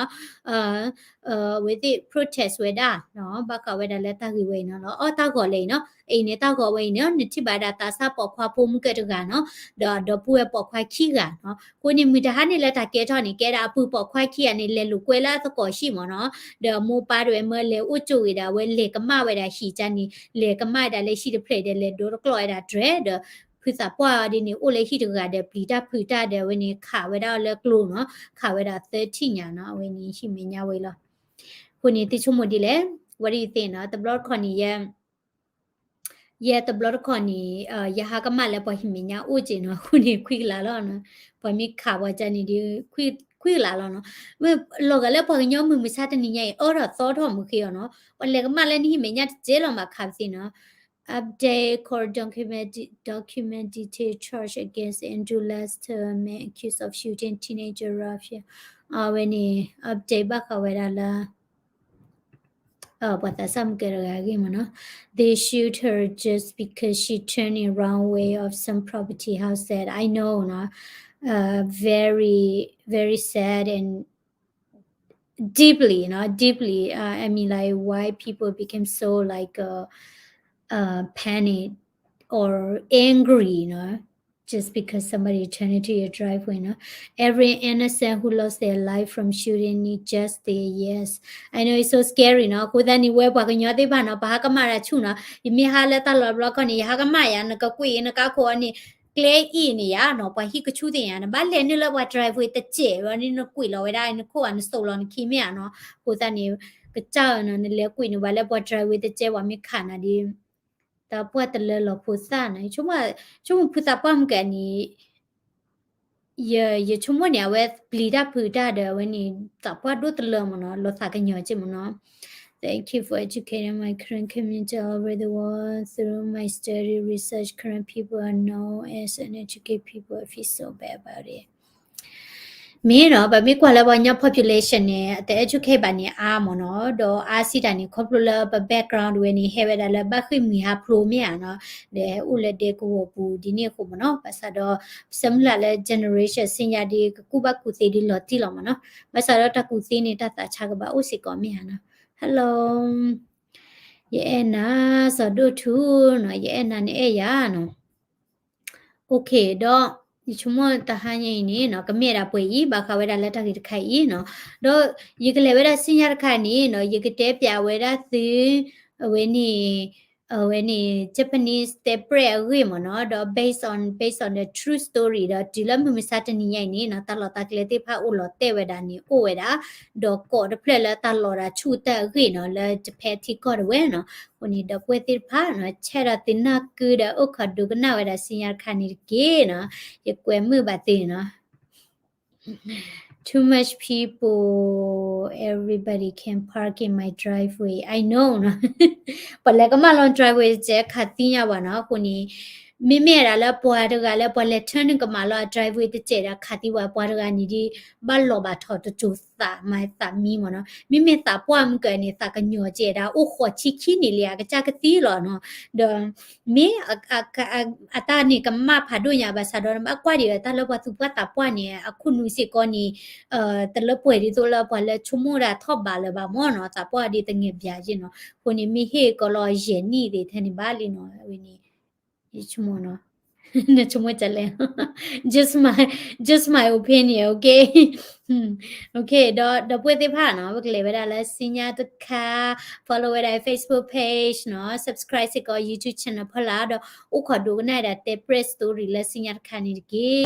အဝဲသ့ၣ် protest ဝဲဒၣ်နီၤ ဘၣ်ဃးဝဲဒၣ်လၢတၢ်ဂ့ၢ်ဝဲအံၤနီၤလီၤ အီၣ်တၢ်ဂီၤလၢအံၤနီၤ အအံၤန့ၣ်တၢ်ဂီၤဝဲအံၤန့ၣ် နထံၣ်ဘၣ်ဒၣ်သးစၢ်ပိာ်ခွါဖိမုၢ်ကၢၢ်တဂၤနီၤ ဒီးအဒီပုၢ်ဝဲၢ်ပိာ်ခွါခံဂၤနီၤ အဃိန့ၣ် မုၢ်တဟါန့ၣ်လၢတၢ်ကဲထီၣ်န့ၣ် ကဲဒၣ်အပုၢ်ပိာ်ခွါခံဂၤန့ၣ် လဲၤလိာ်ကွဲလၢအသကိးဟံၣ်မ့ၢ်နီၤ ဒီးအမိၢ်ပၢ်တဝဲမၢလဲၤအိၣ်ကၠိဂ့ၤဒၣ် အဝဲလဲၤကမၣ်ဝဲဒၣ်ဟံၣ်ကန့ၣ် လဲၤကမၣ်ဝဲဒၣ်လၢဟံၣ်တဖျၢၣ်ဒီးလဲၤဒိတကျီၢ်ဝဲဒၣ်တြဲၤဒီး ဖုသးပှၢ်အီၤဒ်န့ၣ် အိၣ်လၢဟံၣ်တဂၤဒီးပျံၤတၢ်ဖုးတၢ်ဒီးအဝဲန့ၣ် ခးဝဲဒၣ်အီၤလၢကျိနီၤ ခးဝဲဒၣ်သၢထံၣ်ညါနီၤ အဝဲန့ၣ်ဟံၣ်မဲာ်ညါဝဲလီၤ အဃိန့ၣ် သုဆိကမိၣ်ဒ်လဲၣ် what do you think နီၤ တဘျီတခီၣ်န့ၣ် ယဲတဘျီတခီၣ်န့ၣ် ယဟးကမၣ်လၢပှၤဟံၣ်မဲာ်ညါအိၣ်က့ၤနီၤ အဃိန့ၣ် ခွံကလးလီၤနီၤ ပှၤမ့ၢ်ခးပှၤကန့ၣ်ဒီး ခွံကလးလီၤနီၤ လီၤဂာ်လၢပှၤကညီမုၢ်မဆါတနံၤညါအံၤ အၢထီၣ်သီထီၣ်မုၢ်ဃ့အီၤနီၤ ပှၤလဲၤကမၣ်လၢနဟံၣ်မဲာ်ညါတစဲးလီၤမးခးပသ့နီၤ Update court document, document detail charge against Andrew Lester, man accused of shooting teenager Rafael. အဝဲန့ၣ် update ဘၣ်ဃးဝဲဒၣ်လၢ ပှၤသးစၢ်မုၢ်ကဲတဂၤအဂ့ၢ်မ့ၢ်နီၤ They shoot her just because she turned in wrong way of some property house that I know နီၤ very very sad and deeply နီၤ deeply uh, I mean like why people became so like uh, uh panic or angry နီၤ just because somebody turned into your driveway နီၤ every innocent who lost their life from shooting need justice yes I know it's so scary နီၤ အဃိသတးန့ၣ် ဝဲပှၤကညီသ့ၣ်တဖၣ်နီၤ ပဟးကမၣ်တၢ်ဆူၣ်နီၤ ယမ့ၢ်ဟးလၢတၢ်လီၢ်တဘျီခီန့ၣ် ယဟးကမၣ်ယၤ နကကွံာ်နကါခိၣ်အီၤန့ၣ် ကျဲအံၤန့ၣ်ယၤနီၤ ပှၤဟံၣ်ကဆူၣ်သ့ၣ်ညါ နဘၣ်လဲၤနုာ်လၢပှၤ driveway တစဲးဝဲန့ၣ် နကွံာ်လီၤဝဲဒၣ် နခိၣ်အီၤ နစိာ်လီၤနခံမ့ၢ်ဧါနီၤ အဃိသတးန့ၣ် ကစၢ်နီၤ နလဲၤကွံာ်န့ၣ် ပှၤလၢပှၤ driveway တစဲး ပှၤမ့ၢ်ခးနၤဒီး တၢ်ပှၢ်တလၢလီၤဖိသၣ်နီၤ ဆိကမိၣ်ဖုသးပှၢ်မုၢ်ကဲန့ၣ် ယ ယဆိကမိၣ်န့ၣ် အဝဲပျံၤတၢ်ဖုးတၢ်ဒီး အဝဲန့ၣ် သးပှၢ်ဒိၣ်တလၢမ့ၢ်နီၤ လီၤသးကညီၤက့မ့ၢ်နီၤ Thank you for educating my current community all over the world through my study research. Current people are known as uneducated people. I feel so bad about it. မ့ၢ်နီၤ ပမ့ၢ်ကွၢ်လၢပှၤကညီ population န့ၣ် တ educate ဘၣ်န့ၣ်အါမ့ၢ်နီၤ ဒီးအါစံးတၢ်န့ၣ် ခီဖျိလၢပ background ဝဲန့ၣ် ဟဲဝဲဒၣ်လၢဘၣ်ဃ့ၢ်မှံဟးဖျိးမ့ၢ်ဧါနီၤ ဒီးဟဲအိၣ်လၢဒဲကဝီၤပူၤဒ်န့ၣ်အဃိမ့ၢ်နီၤ ဘၣ်ဆၣ်ဒီး ပဆၢမုၢ်လၢ်လၢ generation ဆ့ညါဒီး ကကူၣ်ဘၣ်ကူၣ်သ့ဒီးလီၤတံၢ်လီၤမ့ၢ်နီၤ ဘၣ်ဆၣ်ဒီးတၢ်ကူၣ်သ့န့ၣ် တၢ်သးဆါကဘၣ်အိၣ်စ့ၢ်ကီးမ့ၢ်ဧါနီၤ Hello ယအဲၣ်နၤ စီၤဒိၣ်ထူနီၤ ယအဲၣ်နၤနအဲၣ်ယၤနီၤ OK ဒီး ယဆိကမိၣ်တဟါညါအံၤန့ၣ်နီၤ ကမ့ၢ်ဒၣ်ပှဲၤအံၤ ဘၣ်ဃးဝဲဒၣ်လၢတၢ်ဂ့ၢ်တခါအံၤနီၤ ဒီးယကလဲၤဝဲဒၣ်ဆူညါတခါန့ၣ်နီၤ ယကတဲပျးဝဲဒၣ်သု အဝဲန့ၣ် အဝဲန့ၣ် Japanese တဲပြဲၣ်အဂ့ၢ်မ့ၢ်နီၤ ဒီး based on based on the true story ဒီးတုၤလၢမုၢ်မဆါတနံၤညါအံၤန့ၣ်နီၤ တၢ်လီၢ်တၢ်ကျဲသ့ၣ်တဖၣ်အိၣ်လီၤတဲာ်ဝဲဒၣ်န့ၣ် အိၣ်ဝဲဒၣ် ဒီးကိးတဖျၢၣ်လၢတၢ်လီၤတၢ်ဆူၣ်တၢ်အဂ့ၢ်နီၤ လၢ Japan ထံကီၢ်တဝဲနီၤ အဃိန့ၣ် ဒီပုၢ်ဝဲၢ်သ့ၣ်တဖၣ်နီၤ ဆဲးဒီးသုနၢ်ကုဒီးအိၣ်ခိးဒိကနၣ်ဝဲဒၣ်ဆူညါတခါန့ၣ်တက့ၢ်နီၤ ယကွဲမုာ်ဘၣ်သုနီၤ Too much people, everybody can park in my driveway. I know နီၤ ပှၤလဲၤကမၣ်လီၤ driveway တစဲးခးသံညါဘၣ်နီၤ အဃိန့ၣ် မ့မ့ၢ်ဒၣ်လၢပှၤတဂၤလၢပှၤလဲၤ turn န့ၣ် ကမၤလီၤအ driveway တစဲးဒီး ခးသံဝဲ ပှၤတဂၤန့ၣ်ဒ် ဘၣ်လီၤဘၣ်ထီၣ်တစိၤသးမၤသးမံမ့ၢ်နီၤ. မ့မ့ၢ်သးပှၢ်မုၢ်ကၢန့ၣ် သးကညီၤကဲဒၣ် အိၣ်ဃိးဆံခံနံၣ်လံ အကစၢ်ကသံလီၤနီၤ. ဒီး မ့ၢ် အတၢ်န့ၣ်ကမၣ်ဖးဒိၣ်ညါဘၣ်ဆၣ်ဒီး နဘၣ်ကွၢ်ဒံးဝဲတၢ်လၢပှၤသူၣ်ပှၢ်သးပှၢ်န့ၣ် အခိၣ်နူာ်စ့ၢ်ကီးန့ၣ် တလၢပှဲၤဒ်သိးလၢပှၤလၢဆိကမိၣ်ဒၣ်ထီၣ်ဘးလၢၤဘၣ်မ့ၢ်နီၤ. သးပှၢ်ဒ်သငဲးဘျးယ့ၢ်နီၤ. အဃိန့ၣ် မ့ၢ်ဟ့ၣ်ကီးလီၤယဲၢ်နံၣ်သ့ၣ်ထဲန့ၣ်ဘၣ်လံနီၤ. အဝဲန့ၣ် ယဆိကမိၣ်နီၤ. နဆိကမိၣ်ဒ်လဲၣ်. just my just my opinion, okay. Okay, ဒီး ဒီပုၢ်ဝဲၢ်သ့ၣ်တဖၣ်နီၤ ပကလဲၤဝဲဒၣ်လၢ screen ညါတခါ follow ဝဲဒၣ် Facebook page နီၤ subscribe စ့ၢ်ကီး YouTube channel ဖီလာ် ဒီးအိၣ်ခိးဒိကနၣ်ဝဲဒၣ် တဲ press story လၢ screen ညါတခါန့ၣ်တက့ၢ်.